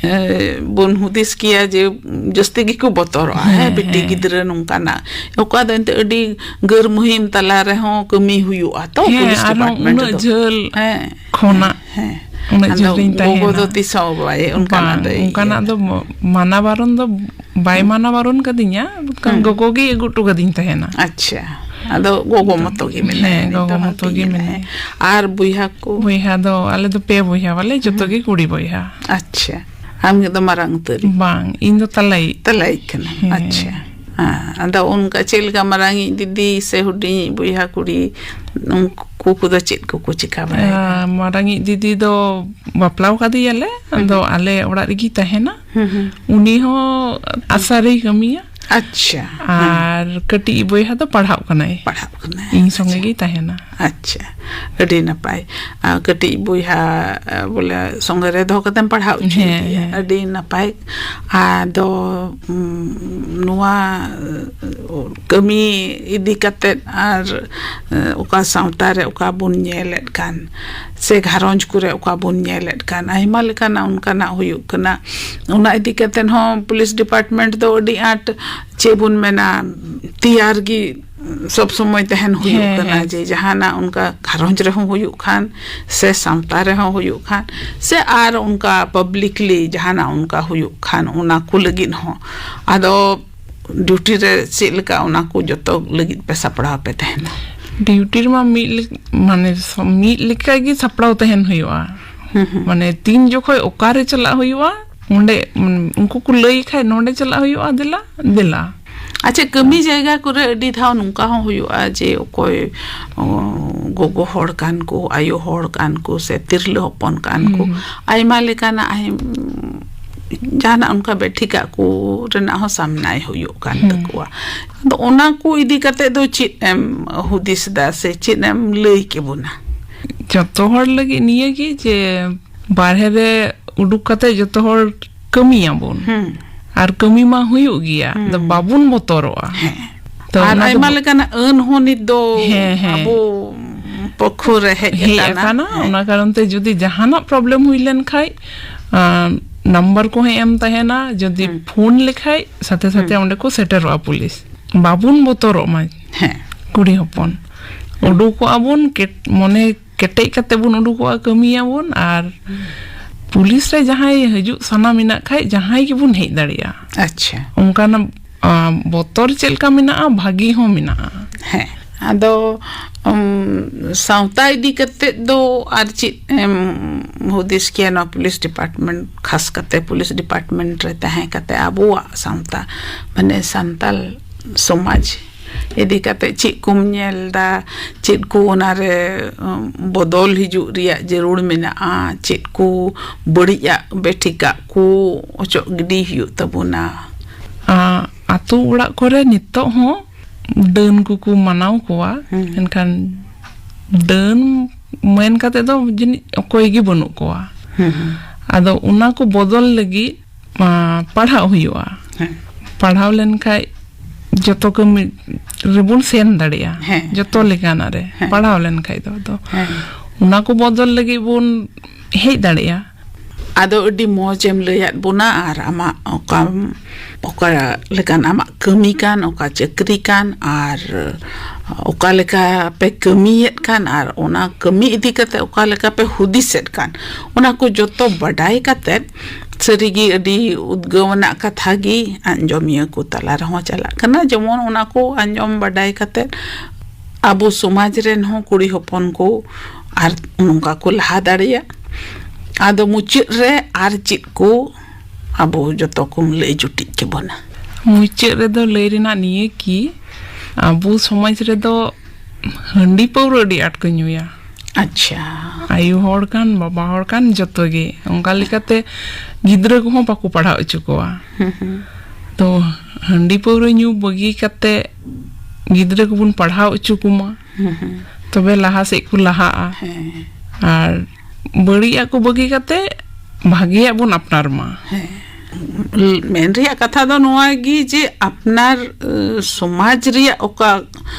ᱮ, ᱵᱚᱱ ᱦᱩᱫᱤᱥ ᱠᱮᱭᱟ ᱡᱮ ᱡᱟᱹᱥᱛᱤ ᱜᱮᱠᱚ ᱵᱚᱛᱚᱨᱚᱜᱼᱟ, ᱦᱮᱸ, ᱦᱮᱸ, ᱵᱤᱴᱤ ᱦᱮᱸ᱾ ᱜᱤᱫᱽᱨᱟᱹ ᱱᱚᱝᱠᱟᱱᱟᱜ᱾ ᱚᱠᱟ ᱫᱚ ᱮᱱᱛᱮ ᱟᱹᱰᱤ ᱜᱟᱹᱨ ᱢᱩᱦᱤᱢ ᱛᱟᱞᱟ ᱨᱮᱦᱚᱸ ᱠᱟᱹᱢᱤ ᱦᱩᱭᱩᱜᱼᱟ ᱛᱚ, ᱦᱮᱸ, ᱯᱩᱞᱤᱥ ᱟᱨᱦᱚᱸ ᱰᱤᱯᱟᱨᱴᱢᱮᱱᱴ ᱩᱱᱟᱹᱜ ᱫᱚ᱾ ᱡᱷᱟᱹᱞ ᱦᱮᱸ᱾ ᱠᱷᱚᱱᱟᱜ ᱦᱮᱸ᱾ ᱩᱱᱟᱹᱜ ᱟᱫᱚ ᱡᱷᱟᱹᱞ ᱨᱤᱧ ᱜᱚᱜᱚ ᱛᱟᱦᱮᱱᱟ᱾ ᱫᱚ ᱛᱤᱥ ᱦᱚᱸ ᱵᱟᱭ ᱚᱱᱠᱟᱱᱟᱜ ᱵᱟᱝ, ᱫᱚᱭ ᱚᱱᱠᱟᱱᱟᱜ ᱤᱭᱟᱹ᱾ ᱫᱚ ᱢᱚ-, ᱢᱟᱱᱟ ᱵᱟᱨᱚᱱ ᱫᱚ ᱵᱟᱭ ᱦᱩᱸ᱾ ᱢᱟᱱᱟ ᱵᱟᱨᱚᱱ ᱠᱟᱫᱤᱧᱟ, ᱢᱮᱱᱠᱷᱟᱱ ᱦᱩᱸ᱾ ᱜᱚᱜᱚ ᱜᱮᱭ ᱟᱹᱜᱩ ᱦᱚᱴᱚ ᱠᱟᱫᱤᱧ ᱛᱟᱦᱮᱱᱟ᱾ ᱟᱪᱪᱷᱟ, ᱟᱫᱚ ᱜᱚᱜᱚ ᱢᱚᱛᱚ ᱜᱮ ᱢᱮᱱᱟᱭᱟ, ᱦᱮᱸ, ᱱᱤᱛ ᱜᱚᱜᱚ ᱫᱚ ᱢᱚᱛᱚ ᱵᱷᱟᱹᱜᱤ ᱜᱮ ᱜᱮ ᱢᱮᱱᱟᱭᱟ᱾ ᱢᱮᱱᱟᱭᱟ᱾ ᱟᱨ ᱵᱚᱭᱦᱟ ᱠᱚ? ᱵᱚᱭᱦᱟ ᱫᱚ ᱟᱞᱮ ᱫᱚ ᱯᱮ ᱵᱚᱭᱦᱟ ᱵᱟᱞᱮ, ᱡᱚᱛᱚ ᱦᱩᱸ᱾ ᱜᱮ ᱠᱩᱲᱤ ᱵᱚᱭᱦᱟ᱾ ᱟᱪᱪᱷᱟ, ᱟᱢ ᱜᱮ ᱫᱚ ᱢᱟᱨᱟᱝ ᱩᱛᱟᱹᱨᱤᱡ? ᱵᱟᱝ, ᱤᱧ ᱫᱚ ᱛᱟᱞᱟᱭᱤᱡ᱾ ᱛᱟᱞᱟᱭᱤᱡ ᱠᱟᱱᱟᱢ, ᱦᱮᱸ᱾ ᱟᱪᱪᱷᱟ᱾ ᱦᱮᱸ, ᱟᱫᱚ ᱚᱱᱠᱟ ᱪᱮᱫ ᱞᱮᱠᱟ ᱢᱟᱨᱟᱝᱤᱡ ᱫᱤᱫᱤ ᱥᱮ ᱦᱩᱰᱤᱧᱤᱡ ᱵᱚᱭᱦᱟ ᱠᱩᱲᱤ, ᱩᱱᱠᱩ ᱩᱱᱠᱩ ᱠᱚᱫᱚ ᱪᱮᱫ ᱠᱚᱠᱚ ᱪᱤᱠᱟ ᱵᱟᱲᱟᱭᱟ? ᱟᱨ ᱢᱟᱨᱟᱝᱤᱡ ᱫᱤᱫᱤ ᱫᱚ ᱵᱟᱯᱞᱟᱣ ᱠᱟᱫᱮᱭᱟᱞᱮ, ᱟᱫᱚ ᱟᱞᱮ ᱚᱲᱟᱜ ᱨᱮᱜᱮᱭ ᱛᱟᱦᱮᱱᱟ᱾ ᱦᱩᱸ, ᱦᱩᱸ᱾ ᱩᱱᱤ ᱦᱚᱸ ᱟᱥᱟ ᱨᱮᱭ ᱠᱟᱹᱢᱤᱭᱟ᱾ ᱟᱪᱪᱷᱟ᱾ ᱦᱮᱸ᱾ ᱟᱨ ᱠᱟᱹᱴᱤᱡ ᱵᱚᱭᱦᱟ ᱫᱚ ᱯᱟᱲᱦᱟᱜ ᱠᱟᱱᱟᱭ᱾ ᱯᱟᱲᱦᱟᱜ ᱠᱟᱱᱟᱭ᱾ ᱤᱧ ᱥᱚᱸᱜᱮ ᱟᱪᱪᱷᱟ᱾ ᱜᱮᱭ ᱛᱟᱦᱮᱱᱟ᱾ ᱟᱪᱪᱷᱟ, ᱟᱹᱰᱤ ᱱᱟᱯᱟᱭ᱾ ᱟᱨ ᱠᱟᱹᱴᱤᱡ ᱵᱚᱭᱦᱟ, ᱟᱨ ᱵᱚᱞᱮ ᱥᱚᱸᱜᱮ ᱨᱮ ᱫᱚᱦᱚ ᱠᱟᱛᱮᱢ ᱯᱟᱲᱦᱟᱣ ᱦᱚᱪᱚᱭᱮᱫᱮᱭᱟ᱾ ᱦᱮᱸ, ᱦᱮᱸ᱾ ᱟᱹᱰᱤ ᱱᱟᱯᱟᱭ᱾ ᱟᱫᱚ, ᱩᱢ, ᱱᱚᱣᱟ, ᱩ, ᱠᱟᱹᱢᱤ ᱤᱫᱤ ᱠᱟᱛᱮᱫ ᱟᱨ, ᱮ, ᱚᱠᱟ ᱥᱟᱶᱛᱟ ᱨᱮ ᱚᱠᱟ ᱵᱚᱱ ᱧᱮᱞᱮᱫ ᱠᱟᱱ, ᱥᱮ ᱜᱷᱟᱨᱚᱸᱡᱽ ᱠᱚᱨᱮ ᱚᱠᱟ ᱵᱚᱱ ᱧᱮᱞᱮᱫ ᱠᱟᱱ, ᱟᱭᱢᱟ ᱞᱮᱠᱟᱱᱟᱜ ᱚᱱᱠᱟᱱᱟᱜ ᱦᱩᱭᱩᱜ ᱠᱟᱱᱟ᱾ ᱚᱱᱟ ᱤᱫᱤ ᱠᱟᱛᱮᱫ ᱦᱚᱸ ᱯᱩᱞᱤᱥ ᱰᱤᱯᱟᱨᱴᱢᱮᱱᱴ ᱫᱚ ᱟᱹᱰᱤ ᱟᱸᱴ, ᱪᱮᱫ ᱵᱚᱱ ᱢᱮᱱᱟ, ᱛᱮᱭᱟᱨ ᱜᱮ ᱥᱚᱵ ᱥᱚᱢᱚᱭ ᱛᱟᱦᱮᱱ ᱦᱩᱭᱩᱜ ᱦᱮᱸ, ᱠᱟᱱᱟ, ᱦᱮᱸ᱾ ᱡᱮ ᱡᱟᱦᱟᱱᱟᱜ ᱚᱱᱠᱟ ᱜᱷᱟᱨᱚᱸᱡᱽ ᱨᱮᱦᱚᱸ ᱦᱩᱭᱩᱜ ᱠᱷᱟᱱ, ᱥᱮ ᱥᱟᱶᱛᱟ ᱨᱮᱦᱚᱸ ᱦᱩᱭᱩᱜ ᱠᱷᱟᱱ, ᱥᱮ ᱟᱨ ᱚᱱᱠᱟ ᱯᱟᱵᱽᱞᱤᱠᱞᱤ ᱡᱟᱦᱟᱱᱟᱜ ᱚᱱᱠᱟ ᱦᱩᱭᱩᱜ ᱠᱷᱟᱱ, ᱚᱱᱟ ᱠᱚ ᱞᱟᱹᱜᱤᱫ ᱦᱚᱸ᱾ ᱟᱫᱚ ᱰᱤᱭᱩᱴᱤ ᱨᱮ ᱪᱮᱫ ᱞᱮᱠᱟ ᱚᱱᱟ ᱠᱚ ᱡᱚᱛᱚ ᱞᱟᱹᱜᱤᱫ ᱯᱮ ᱥᱟᱯᱲᱟᱣ ᱯᱮ ᱛᱟᱦᱮᱱᱟ? ᱰᱤᱭᱩᱴᱤ ᱨᱮᱢᱟ ᱢᱤᱫ ᱞᱮ-, ᱢᱟᱱᱮ ᱥᱚ-, ᱢᱤᱫ ᱞᱮᱠᱟ ᱜᱮ ᱥᱟᱯᱲᱟᱣ ᱛᱟᱦᱮᱱ ᱦᱩᱭᱩᱜᱼᱟ᱾ ᱦᱩᱸ, ᱦᱩᱸ᱾ ᱢᱟᱱᱮ ᱛᱤᱱ ᱡᱚᱠᱷᱚᱡ ᱚᱠᱟᱨᱮ ᱪᱟᱞᱟᱜ ᱦᱩᱭᱩᱜᱼᱟ, ᱚᱸᱰᱮ, ᱩᱱ-, ᱩᱱᱠᱩ ᱠᱚ ᱞᱟᱹᱭ ᱠᱷᱟᱡ ᱱᱚᱸᱰᱮ ᱪᱟᱞᱟᱜ ᱦᱩᱭᱩᱜᱼᱟ, ᱫᱮᱞᱟ, ᱫᱮᱞᱟ᱾ ᱟᱪᱪᱷᱟ, ᱠᱟᱹᱢᱤ ᱡᱟᱭᱜᱟ ᱠᱚᱨᱮ ᱟᱹᱰᱤ ᱫᱷᱟᱣ ᱱᱚᱝᱠᱟ ᱦᱚᱸ ᱦᱩᱭᱩᱜᱼᱟ ᱡᱮ ᱚᱠᱚᱭ, ᱚ, ᱜᱚᱜᱚ ᱦᱚᱲ ᱠᱟᱱ ᱠᱚ, ᱟᱭᱳ ᱦᱚᱲ ᱠᱟᱱ ᱠᱚ, ᱥᱮ ᱛᱤᱨᱞᱟᱹ ᱦᱚᱯᱚᱱ ᱠᱟᱱ ᱠᱚ, ᱦᱩᱸ᱾ ᱟᱭᱢᱟ ᱞᱮᱠᱟᱱᱟᱜ ᱟᱭ-, ᱡᱟᱦᱟᱱᱟᱜ ᱚᱱᱠᱟ ᱵᱮᱴᱷᱤᱠᱟᱜ ᱠᱚ ᱨᱮᱱᱟᱜ ᱦᱚᱸ ᱥᱟᱢᱱᱟᱭ ᱦᱩᱭᱩᱜ ᱠᱟᱱ ᱦᱩᱸ᱾ ᱛᱟᱠᱚᱣᱟ᱾ ᱟᱫᱚ ᱚᱱᱟ ᱠᱚ ᱤᱫᱤ ᱠᱟᱛᱮ ᱫᱚ ᱪᱮᱫ ᱮᱢ ᱦᱩᱫᱤᱥ ᱫᱟ ᱥᱮ ᱪᱮᱫ ᱮᱢ ᱞᱟᱹᱭ ᱠᱮᱵᱚᱱᱟ? ᱡᱚᱛᱚ ᱦᱚᱲ ᱞᱟᱹᱜᱤᱫ ᱱᱤᱭᱟᱹ ᱜᱮ ᱡᱮ ᱵᱟᱨᱦᱮ ᱨᱮ ᱩᱰᱩᱠ ᱠᱟᱛᱮ ᱡᱚᱛᱚ ᱦᱚᱲ ᱠᱟᱹᱢᱤᱭᱟᱵᱚᱱ᱾ ᱦᱩᱸ᱾ ᱟᱨ ᱠᱟᱹᱢᱤ ᱢᱟ ᱦᱩᱭᱩᱜ ᱜᱮᱭᱟ᱾ ᱦᱩᱸ᱾ ᱟᱫᱚ ᱵᱟᱵᱚᱱ ᱵᱚᱛᱚᱨᱚᱜᱼᱟ᱾ ᱦᱮᱸ᱾ ᱛᱚ ᱟᱨ ᱚᱱᱟ ᱫᱚ ᱟᱭᱢᱟ ᱵᱚ- ᱞᱮᱠᱟᱱᱟᱜ ᱟᱹᱱ ᱦᱚᱸ ᱱᱤᱛ ᱫᱚ ᱦᱮᱸ, ᱦᱮᱸ᱾ ᱟᱵᱚ ᱯᱚᱠᱷᱚ ᱨᱮ ᱦᱮᱡ ᱦᱮᱡ ᱟᱠᱟᱱᱟ᱾ ᱟᱠᱟᱱᱟ᱾ ᱦᱮᱸ᱾ ᱚᱱᱟ ᱠᱟᱨᱚᱱ ᱛᱮ ᱡᱩᱫᱤ ᱡᱟᱦᱟᱱᱟᱜ ᱯᱨᱚᱵᱞᱮᱢ ᱦᱩᱭ ᱞᱮᱱ ᱠᱷᱟᱡ, ᱟᱸ, ᱱᱟᱢᱵᱟᱨ ᱠᱚᱦᱚᱸ ᱮᱢ ᱛᱟᱦᱮᱱᱟ᱾ ᱡᱩᱫᱤ ᱦᱩᱸ᱾ ᱯᱷᱳᱱ ᱞᱮᱠᱷᱟᱡ, ᱥᱟᱛᱷᱮ ᱥᱟᱛᱷᱮ ᱦᱩᱸ᱾ ᱚᱸᱰᱮ ᱠᱚ ᱥᱮᱴᱮᱨᱚᱜᱼᱟ ᱯᱩᱞᱤᱥ᱾ ᱵᱟᱵᱚᱱ ᱵᱚᱛᱚᱨᱚᱜ ᱢᱟ᱾ ᱦᱮᱸ᱾ ᱠᱩᱲᱤ ᱦᱚᱯᱚᱱ᱾ ᱦᱩᱸ᱾ ᱩᱰᱩᱠᱚᱜᱼᱟ ᱵᱚᱱ, ᱠᱮᱴ-, ᱢᱚᱱᱮ ᱠᱮᱴᱮᱡ ᱠᱟᱛᱮ ᱵᱚᱱ ᱩᱰᱩᱠᱚᱜᱼᱟ, ᱠᱟᱹᱢᱤᱭᱟᱵᱚᱱ, ᱟᱨ ᱦᱩᱸ᱾ ᱯᱩᱞᱤᱥ ᱨᱮ ᱡᱟᱦᱟᱸᱭ ᱦᱤᱡᱩᱜ ᱥᱟᱱᱟ ᱢᱮᱱᱟᱜ ᱠᱷᱟᱡ, ᱡᱟᱦᱟᱸᱭ ᱜᱮᱵᱚᱱ ᱦᱮᱡ ᱫᱟᱲᱮᱭᱟᱜᱼᱟ᱾ ᱟᱪᱪᱷᱟ᱾ ᱚᱱᱠᱟᱱᱟᱜ, ᱟ, ᱵᱚᱛᱚᱨ ᱪᱮᱫ ᱞᱮᱠᱟ ᱢᱮᱱᱟᱜᱼᱟ, ᱵᱷᱟᱹᱜᱤ ᱦᱚᱸ ᱢᱮᱱᱟᱜᱼᱟ᱾ ᱦᱮᱸ, ᱟᱫᱚ, ᱩᱢ, ᱥᱟᱶᱛᱟ ᱤᱫᱤ ᱠᱟᱛᱮ ᱫᱚ ᱟᱨ ᱪᱮᱫ ᱮᱢ ᱦᱩᱫᱤᱥ ᱠᱮᱭᱟ ᱱᱚᱣᱟ ᱯᱩᱞᱤᱥ ᱰᱤᱯᱟᱨᱴᱢᱮᱱᱴ, ᱠᱷᱟᱥ ᱠᱟᱛᱮ ᱯᱩᱞᱤᱥ ᱰᱤᱯᱟᱨᱴᱢᱮᱱᱴ ᱨᱮ ᱛᱟᱦᱮᱸ ᱠᱟᱛᱮ ᱟᱵᱚᱣᱟᱜ ᱥᱟᱶᱛᱟ, ᱢᱟᱱᱮ ᱥᱟᱱᱛᱟᱞ ᱥᱚᱢᱟᱡᱽ ᱤᱫᱤ ᱠᱟᱛᱮ ᱪᱮᱫ ᱠᱚᱢ ᱧᱮᱞ ᱫᱟ? ᱪᱮᱫ ᱠᱚ ᱚᱱᱟᱨᱮ, ᱩᱢ, ᱵᱚᱫᱚᱞ ᱦᱤᱡᱩᱜ ᱨᱮᱭᱟᱜ ᱡᱟᱹᱨᱩᱲ ᱢᱮᱱᱟᱜᱼᱟ? ᱪᱮᱫ ᱠᱚ ᱵᱟᱹᱲᱤᱡᱟᱜ ᱵᱮᱴᱷᱤᱠᱟᱜ ᱠᱚ ᱚᱪᱚᱜ ᱜᱤᱰᱤ ᱦᱩᱭᱩᱜ ᱛᱟᱵᱚᱱᱟ? ᱟ, ᱟᱛᱳ ᱚᱲᱟᱜ ᱠᱚᱨᱮ ᱱᱤᱛᱚᱜ ᱦᱚᱸ ᱰᱟᱹᱱ ᱠᱚᱠᱚ ᱢᱟᱱᱟᱣ ᱠᱚᱣᱟ, ᱦᱩᱸ᱾ ᱢᱮᱱᱠᱷᱟᱱ ᱰᱟᱹᱱ ᱢᱮᱱ ᱠᱟᱛᱮ ᱫᱚ ᱡᱟᱹᱱᱤᱡ ᱚᱠᱚᱭ ᱜᱮ ᱵᱟᱹᱱᱩᱜ ᱠᱚᱣᱟ᱾ ᱦᱩᱸ, ᱦᱩᱸ᱾ ᱟᱫᱚ ᱚᱱᱟ ᱠᱚ ᱵᱚᱫᱚᱞ ᱞᱟᱹᱜᱤᱫ, ᱟ, ᱯᱟᱲᱦᱟᱜ ᱦᱩᱭᱩᱜᱼᱟ᱾ ᱦᱮᱸ᱾ ᱯᱟᱲᱦᱟᱣ ᱞᱮᱱᱠᱷᱟᱡ ᱡᱚᱛᱚ ᱠᱟᱹᱢᱤ ᱨᱮᱵᱚᱱ ᱥᱮᱱ ᱫᱟᱲᱮᱭᱟᱜᱼᱟ᱾ ᱦᱮᱸ᱾ ᱡᱚᱛᱚ ᱞᱮᱠᱟᱱᱟᱜ ᱨᱮ ᱦᱮᱸ᱾ ᱯᱟᱲᱦᱟᱣ ᱞᱮᱱᱠᱷᱟᱡ ᱫᱚ᱾ ᱟᱫᱚ ᱦᱮᱸ᱾ ᱚᱱᱟ ᱠᱚ ᱵᱚᱫᱚᱞ ᱞᱟᱹᱜᱤᱫ ᱵᱚᱱ ᱦᱮᱡ ᱫᱟᱲᱮᱭᱟᱜᱼᱟ᱾ ᱟᱫᱚ ᱟᱹᱰᱤ ᱢᱚᱡᱽ ᱮᱢ ᱞᱟᱹᱭᱟᱫ ᱵᱚᱱᱟ, ᱟᱨ ᱟᱢᱟᱜ ᱚᱠᱟᱢ, ᱚᱠᱟ ᱞᱮᱠᱟᱱ ᱟᱢᱟᱜ ᱠᱟᱹᱢᱤ ᱠᱟᱱ, ᱚᱠᱟ ᱪᱟᱹᱠᱨᱤ ᱠᱟᱱ, ᱟᱨ ᱚᱠᱟ ᱞᱮᱠᱟ ᱯᱮ ᱠᱟᱹᱢᱤᱭᱮᱫ ᱠᱟᱱ, ᱟᱨ ᱚᱱᱟ ᱠᱟᱹᱢᱤ ᱤᱫᱤ ᱠᱟᱛᱮ ᱚᱠᱟ ᱞᱮᱠᱟ ᱯᱮ ᱦᱩᱫᱤᱥᱮᱫ ᱠᱟᱱ, ᱚᱱᱟ ᱠᱚ ᱡᱚᱛᱚ ᱵᱟᱰᱟᱭ ᱠᱟᱛᱮ ᱥᱟᱹᱨᱤᱜᱮ ᱟᱹᱰᱤ ᱩᱫᱽᱜᱟᱹᱣ ᱟᱱᱟᱜ ᱠᱟᱛᱷᱟ ᱜᱮ ᱟᱸᱡᱚᱢᱤᱭᱟᱹ ᱠᱚ ᱛᱟᱞᱟ ᱨᱮᱦᱚᱸ ᱪᱟᱞᱟᱜ ᱠᱟᱱᱟ᱾ ᱡᱮᱢᱚᱱ ᱚᱱᱟ ᱠᱚ ᱟᱸᱡᱚᱢ ᱵᱟᱰᱟᱭ ᱠᱟᱛᱮ ᱟᱵᱚ ᱥᱚᱢᱟᱡᱽ ᱨᱮᱱ ᱦᱚᱸ ᱠᱩᱲᱤ ᱦᱚᱯᱚᱱ ᱠᱚ ᱟᱨ ᱱᱚᱝᱠᱟ ᱠᱚ ᱞᱟᱦᱟ ᱫᱟᱲᱮᱭᱟᱜ᱾ ᱟᱫᱚ ᱢᱩᱪᱟᱹᱫ ᱨᱮ ᱟᱨ ᱪᱮᱫ ᱠᱚ ᱟᱵᱚ ᱡᱚᱛᱚ ᱠᱚᱢ ᱞᱟᱹᱭ ᱡᱩᱴᱤᱡ ᱠᱮᱵᱚᱱᱟ? ᱢᱩᱪᱟᱹᱫ ᱨᱮᱫᱚ ᱞᱟᱹᱭ ᱨᱮᱱᱟᱜ ᱱᱤᱭᱟᱹ ᱠᱤ, ᱟᱵᱚ ᱥᱚᱢᱟᱡᱽ ᱨᱮᱫᱚ ᱦᱟᱺᱰᱤ ᱯᱟᱹᱣᱨᱟᱹ ᱟᱹᱰᱤ ᱟᱸᱴ ᱠᱚ ᱧᱩᱭᱟ᱾ ᱟᱪᱪᱷᱟ᱾ ᱟᱭᱳ ᱦᱚᱲ ᱠᱟᱱ, ᱵᱟᱵᱟ ᱦᱚᱲ ᱠᱟᱱ, ᱡᱚᱛᱚ ᱜᱮ᱾ ᱚᱱᱠᱟ ᱞᱮᱠᱟᱛᱮ ᱜᱤᱫᱽᱨᱟᱹ ᱠᱚᱦᱚᱸ ᱵᱟᱠᱚ ᱯᱟᱲᱦᱟᱣ ᱦᱚᱪᱚ ᱠᱚᱣᱟ᱾ ᱦᱩᱸ, ᱦᱩᱸ᱾ ᱛᱚ ᱦᱟᱺᱰᱤ ᱯᱟᱹᱣᱨᱟᱹ ᱧᱩ ᱵᱟᱹᱜᱤ ᱠᱟᱛᱮ ᱜᱤᱫᱽᱨᱟᱹ ᱠᱚᱵᱚᱱ ᱯᱟᱲᱦᱟᱣ ᱦᱚᱪᱚ ᱠᱚᱢᱟ, ᱦᱩᱸ, ᱦᱩᱸ᱾ ᱛᱚᱵᱮ ᱞᱟᱦᱟ ᱥᱮᱫ ᱠᱚ ᱞᱟᱦᱟᱜᱼᱟ᱾ ᱦᱮᱸ᱾ ᱟᱨ ᱵᱟᱹᱲᱤᱡᱟᱜ ᱠᱚ ᱵᱟᱹᱜᱤ ᱠᱟᱛᱮ ᱵᱷᱟᱜᱮᱭᱟᱜ ᱵᱚᱱ ᱟᱯᱱᱟᱨ ᱢᱟ᱾ ᱦᱮᱸ᱾ ᱢᱮᱱ ᱨᱮᱭᱟᱜ ᱠᱟᱛᱷᱟ ᱫᱚ ᱱᱚᱣᱟ ᱜᱮ ᱡᱮ ᱟᱯᱱᱟᱨ, ᱮ, ᱥᱚᱢᱟᱡᱽ ᱨᱮᱭᱟᱜ ᱚᱠᱟ,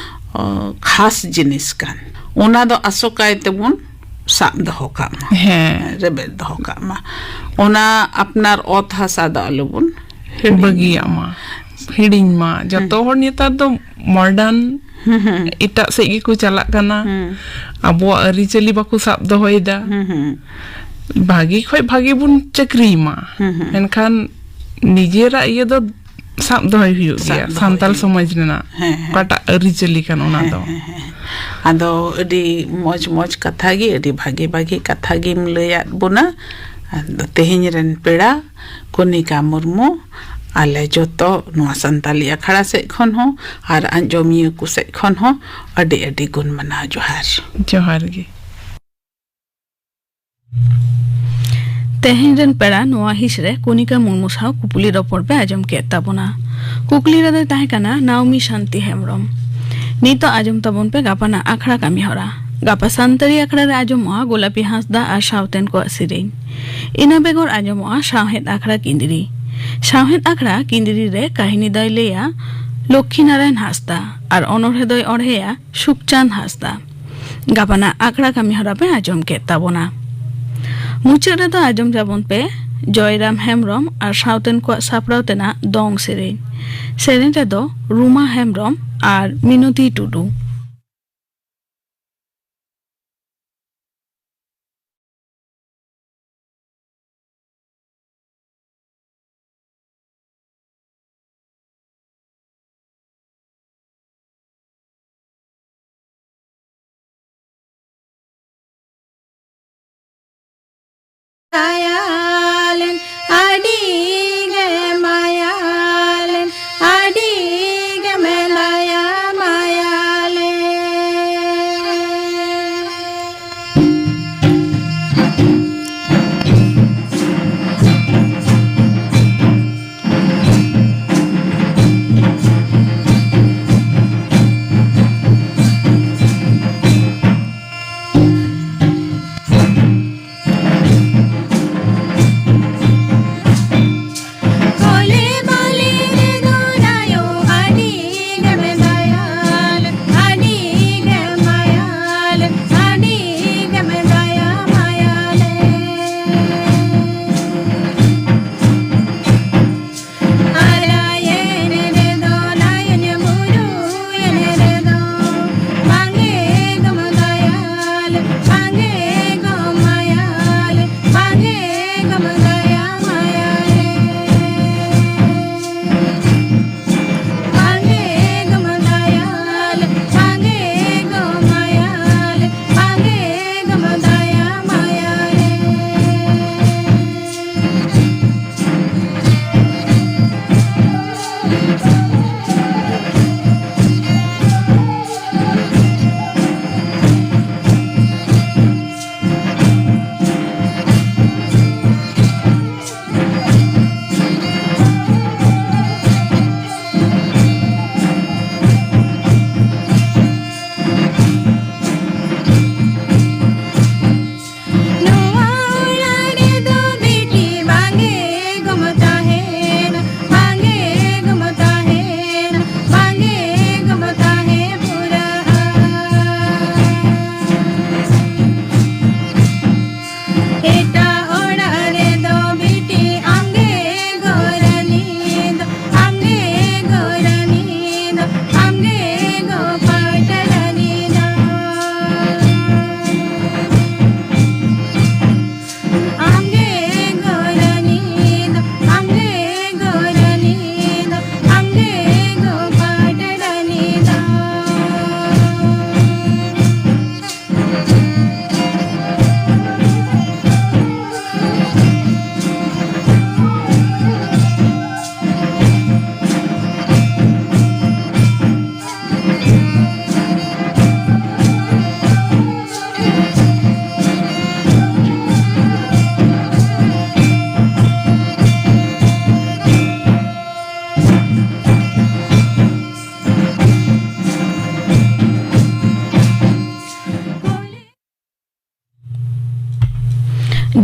ᱚ, ᱠᱷᱟᱥ ᱡᱤᱱᱤᱥ ᱠᱟᱱ, ᱚᱱᱟ ᱫᱚ ᱟᱥᱚᱠᱟᱭ ᱛᱮᱵᱚᱱ ᱥᱟᱵ ᱫᱚᱦᱚ ᱠᱟᱜ ᱢᱟ᱾ ᱦᱮᱸ᱾ ᱨᱮᱵᱮᱫ ᱫᱚᱦᱚ ᱠᱟᱜ ᱢᱟ᱾ ᱚᱱᱟ ᱟᱯᱱᱟᱨ ᱚᱛ ᱦᱟᱥᱟ ᱫᱚ ᱟᱞᱚᱵᱚᱱ ᱦᱤᱲᱤᱧ᱾ ᱵᱟᱹᱜᱤᱭᱟᱜ ᱢᱟ, ᱦᱤᱲᱤᱧ ᱢᱟ᱾ ᱡᱚᱛᱚ ᱦᱩᱸ᱾ ᱦᱚᱲ ᱱᱮᱛᱟᱨ ᱫᱚ modern ᱦᱩᱸ, ᱦᱩᱸ᱾ ᱮᱴᱟᱜ ᱥᱮᱫ ᱜᱮᱠᱚ ᱪᱟᱞᱟᱜ ᱠᱟᱱᱟ᱾ ᱦᱩᱸ᱾ ᱟᱵᱚᱣᱟᱜ ᱟᱹᱨᱤᱪᱟᱹᱞᱤ ᱵᱟᱠᱚ ᱥᱟᱵ ᱫᱚᱦᱚᱭᱮᱫᱟ᱾ ᱦᱩᱸ, ᱦᱩᱸ᱾ ᱵᱷᱟᱜᱮ ᱠᱷᱚᱡ ᱵᱷᱟᱜᱮ ᱵᱚᱱ ᱪᱟᱹᱠᱨᱤᱭ ᱢᱟ᱾ ᱦᱩᱸ, ᱦᱩᱸ᱾ ᱢᱮᱱᱠᱷᱟᱱ ᱱᱤᱡᱮᱨᱟᱜ ᱤᱭᱟᱹ ᱫᱚ ᱥᱟᱵ ᱫᱚᱦᱚᱭ ᱦᱩᱭᱩᱜ ᱥᱟᱵ ᱜᱮᱭᱟ, ᱫᱚᱦᱚᱭ ᱥᱟᱱᱛᱟᱞ ᱦᱩᱭᱩᱜ᱾ ᱥᱚᱢᱟᱡᱽ ᱨᱮᱱᱟᱜ ᱦᱮᱸ, ᱦᱮᱸ᱾ ᱚᱠᱟᱴᱟᱜ ᱟᱹᱨᱤᱪᱟᱹᱞᱤ ᱠᱟᱱ ᱚᱱᱟ ᱦᱮᱸ, ᱫᱚ᱾ ᱦᱮᱸ, ᱦᱮᱸ᱾ ᱟᱫᱚ ᱟᱹᱰᱤ ᱢᱚᱡᱽ ᱢᱚᱡᱽ ᱠᱟᱛᱷᱟ ᱜᱮ, ᱟᱹᱰᱤ ᱵᱷᱟᱜᱮ ᱵᱷᱟᱜᱮ ᱠᱟᱛᱷᱟ ᱜᱮᱢ ᱞᱟᱹᱭᱟᱫ ᱵᱚᱱᱟ᱾ ᱟᱫᱚ ᱛᱮᱦᱮᱧ ᱨᱮᱱ ᱯᱮᱲᱟ ᱠᱚᱱᱤᱠᱟ ᱢᱩᱨᱢᱩ, ᱟᱞᱮ ᱡᱚᱛᱚ ᱱᱚᱣᱟ ᱥᱟᱱᱛᱟᱞᱤ ᱟᱠᱷᱲᱟ ᱥᱮᱫ ᱠᱷᱚᱱ ᱦᱚᱸ ᱟᱨ ᱟᱸᱡᱚᱢᱤᱭᱟᱹ ᱠᱚ ᱥᱮᱫ ᱠᱷᱚᱱ ᱦᱚᱸ ᱟᱹᱰᱤ ᱟᱹᱰᱤ ᱜᱩᱱ ᱢᱟᱱᱟᱣ ᱡᱚᱦᱟᱨ᱾ ᱡᱚᱦᱟᱨ ᱜᱮ᱾ ᱛᱮᱦᱮᱧ ᱨᱮᱱ ᱯᱮᱲᱟ ᱱᱚᱣᱟ ᱦᱤᱸᱥ ᱨᱮ ᱠᱚᱱᱤᱠᱟ ᱢᱩᱨᱢᱩ ᱥᱟᱶ ᱠᱩᱯᱞᱤ ᱨᱚᱯᱚᱲ ᱯᱮ ᱟᱸᱡᱚᱢ ᱠᱮᱫ ᱛᱟᱵᱚᱱᱟ᱾ ᱠᱩᱠᱞᱤ ᱨᱮᱫᱚᱭ ᱛᱟᱦᱮᱸ ᱠᱟᱱᱟ ᱱᱟᱣᱢᱤ ᱥᱟᱱᱛᱤ ᱦᱮᱢᱵᱨᱚᱢ᱾ ᱱᱤᱛᱚᱜ ᱟᱸᱡᱚᱢ ᱛᱟᱵᱚᱱ ᱯᱮ ᱜᱟᱯᱟᱱᱟᱜ ᱟᱠᱷᱲᱟ ᱠᱟᱹᱢᱤ ᱦᱚᱨᱟ᱾ ᱜᱟᱯᱟ ᱥᱟᱱᱛᱟᱲᱤ ᱟᱠᱷᱲᱟ ᱨᱮ ᱟᱸᱡᱚᱢᱚᱜᱼᱟ ᱜᱳᱞᱟᱯᱤ ᱦᱟᱸᱥᱫᱟ ᱟᱨ ᱥᱟᱶᱛᱮᱱ ᱠᱚᱣᱟᱜ ᱥᱮᱨᱮᱧ᱾ ᱤᱱᱟᱹ ᱵᱮᱜᱚᱨ ᱟᱸᱡᱚᱢᱚᱜᱼᱟ ᱥᱟᱶᱦᱮᱫ ᱟᱠᱷᱲᱟ ᱠᱤᱸᱫᱽᱨᱤ᱾ ᱥᱟᱶᱦᱮᱫ ᱟᱠᱷᱲᱟ ᱠᱤᱸᱫᱽᱨᱤ ᱨᱮ ᱠᱟᱹᱦᱱᱤ ᱫᱚᱭ ᱞᱟᱹᱭᱟ ᱞᱚᱠᱠᱷᱤ ᱱᱟᱨᱟᱭᱚᱱ ᱦᱟᱸᱥᱫᱟ ᱟᱨ ᱚᱱᱚᱬᱦᱮ ᱫᱚᱭ ᱚᱬᱦᱮᱭᱟ ᱥᱩᱠᱪᱟᱸᱫᱽ ᱦᱟᱸᱥᱫᱟ᱾ ᱜᱟᱯᱟᱱᱟᱜ ᱟᱠᱷᱲᱟ ᱠᱟᱹᱢᱤ ᱦᱚᱨᱟ ᱯᱮ ᱟᱸᱡᱚᱢ ᱠᱮᱫ ᱛᱟᱵᱚᱱᱟ᱾ ᱢᱩᱪᱟᱹᱫ ᱨᱮᱫᱚ ᱟᱸᱡᱚᱢ ᱛᱟᱵᱚᱱ ᱯᱮ ᱡᱚᱭᱨᱟᱢ ᱦᱮᱢᱵᱨᱚᱢ ᱟᱨ ᱥᱟᱶᱛᱮᱱ ᱠᱚᱣᱟᱜ ᱥᱟᱯᱲᱟᱣ ᱛᱮᱱᱟᱜ ᱫᱚᱝ ᱥᱮᱨᱮᱧ᱾ ᱥᱮᱨᱮᱧ ᱨᱮᱫᱚ ᱨᱩᱢᱟ ᱦᱮᱢᱵᱨᱚᱢ ᱟᱨ ᱢᱤᱱᱚᱛᱤ ᱴᱩᱰᱩ᱾ ᱢᱟᱭᱟᱞᱮᱱ, ᱟᱹᱰᱤ ᱜᱮ ᱢᱟᱭᱟᱞᱮᱱ, ᱟᱹᱰᱤ ᱜᱮ ᱢᱮᱞᱟᱭᱟ ᱢᱟᱭᱟᱞᱮᱱ᱾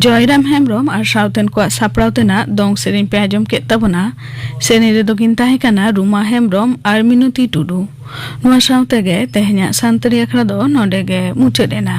ᱡᱚᱭᱨᱟᱢ ᱦᱮᱢᱵᱨᱚᱢ ᱟᱨ ᱥᱟᱶᱛᱮᱱ ᱠᱚᱣᱟᱜ ᱥᱟᱯᱲᱟᱣ ᱛᱮᱱᱟᱜ ᱫᱚᱝ ᱥᱮᱨᱮᱧ ᱯᱮ ᱟᱸᱡᱚᱢ ᱠᱮᱫ ᱛᱟᱵᱚᱱᱟ᱾ ᱥᱮᱨᱮᱧ ᱨᱮᱫᱚ ᱠᱤᱱ ᱛᱟᱦᱮᱸ ᱠᱟᱱᱟ ᱨᱩᱢᱟ ᱦᱮᱢᱵᱨᱚᱢ ᱟᱨ ᱢᱤᱱᱚᱛᱤ ᱴᱩᱰᱩ᱾ ᱱᱚᱣᱟ ᱥᱟᱶ ᱛᱮᱜᱮ ᱛᱮᱦᱮᱧᱟᱜ ᱥᱟᱱᱛᱟᱲᱤ ᱟᱠᱷᱲᱟ ᱫᱚ ᱱᱚᱰᱮ ᱜᱮ ᱢᱩᱪᱟᱹᱫ ᱮᱱᱟ᱾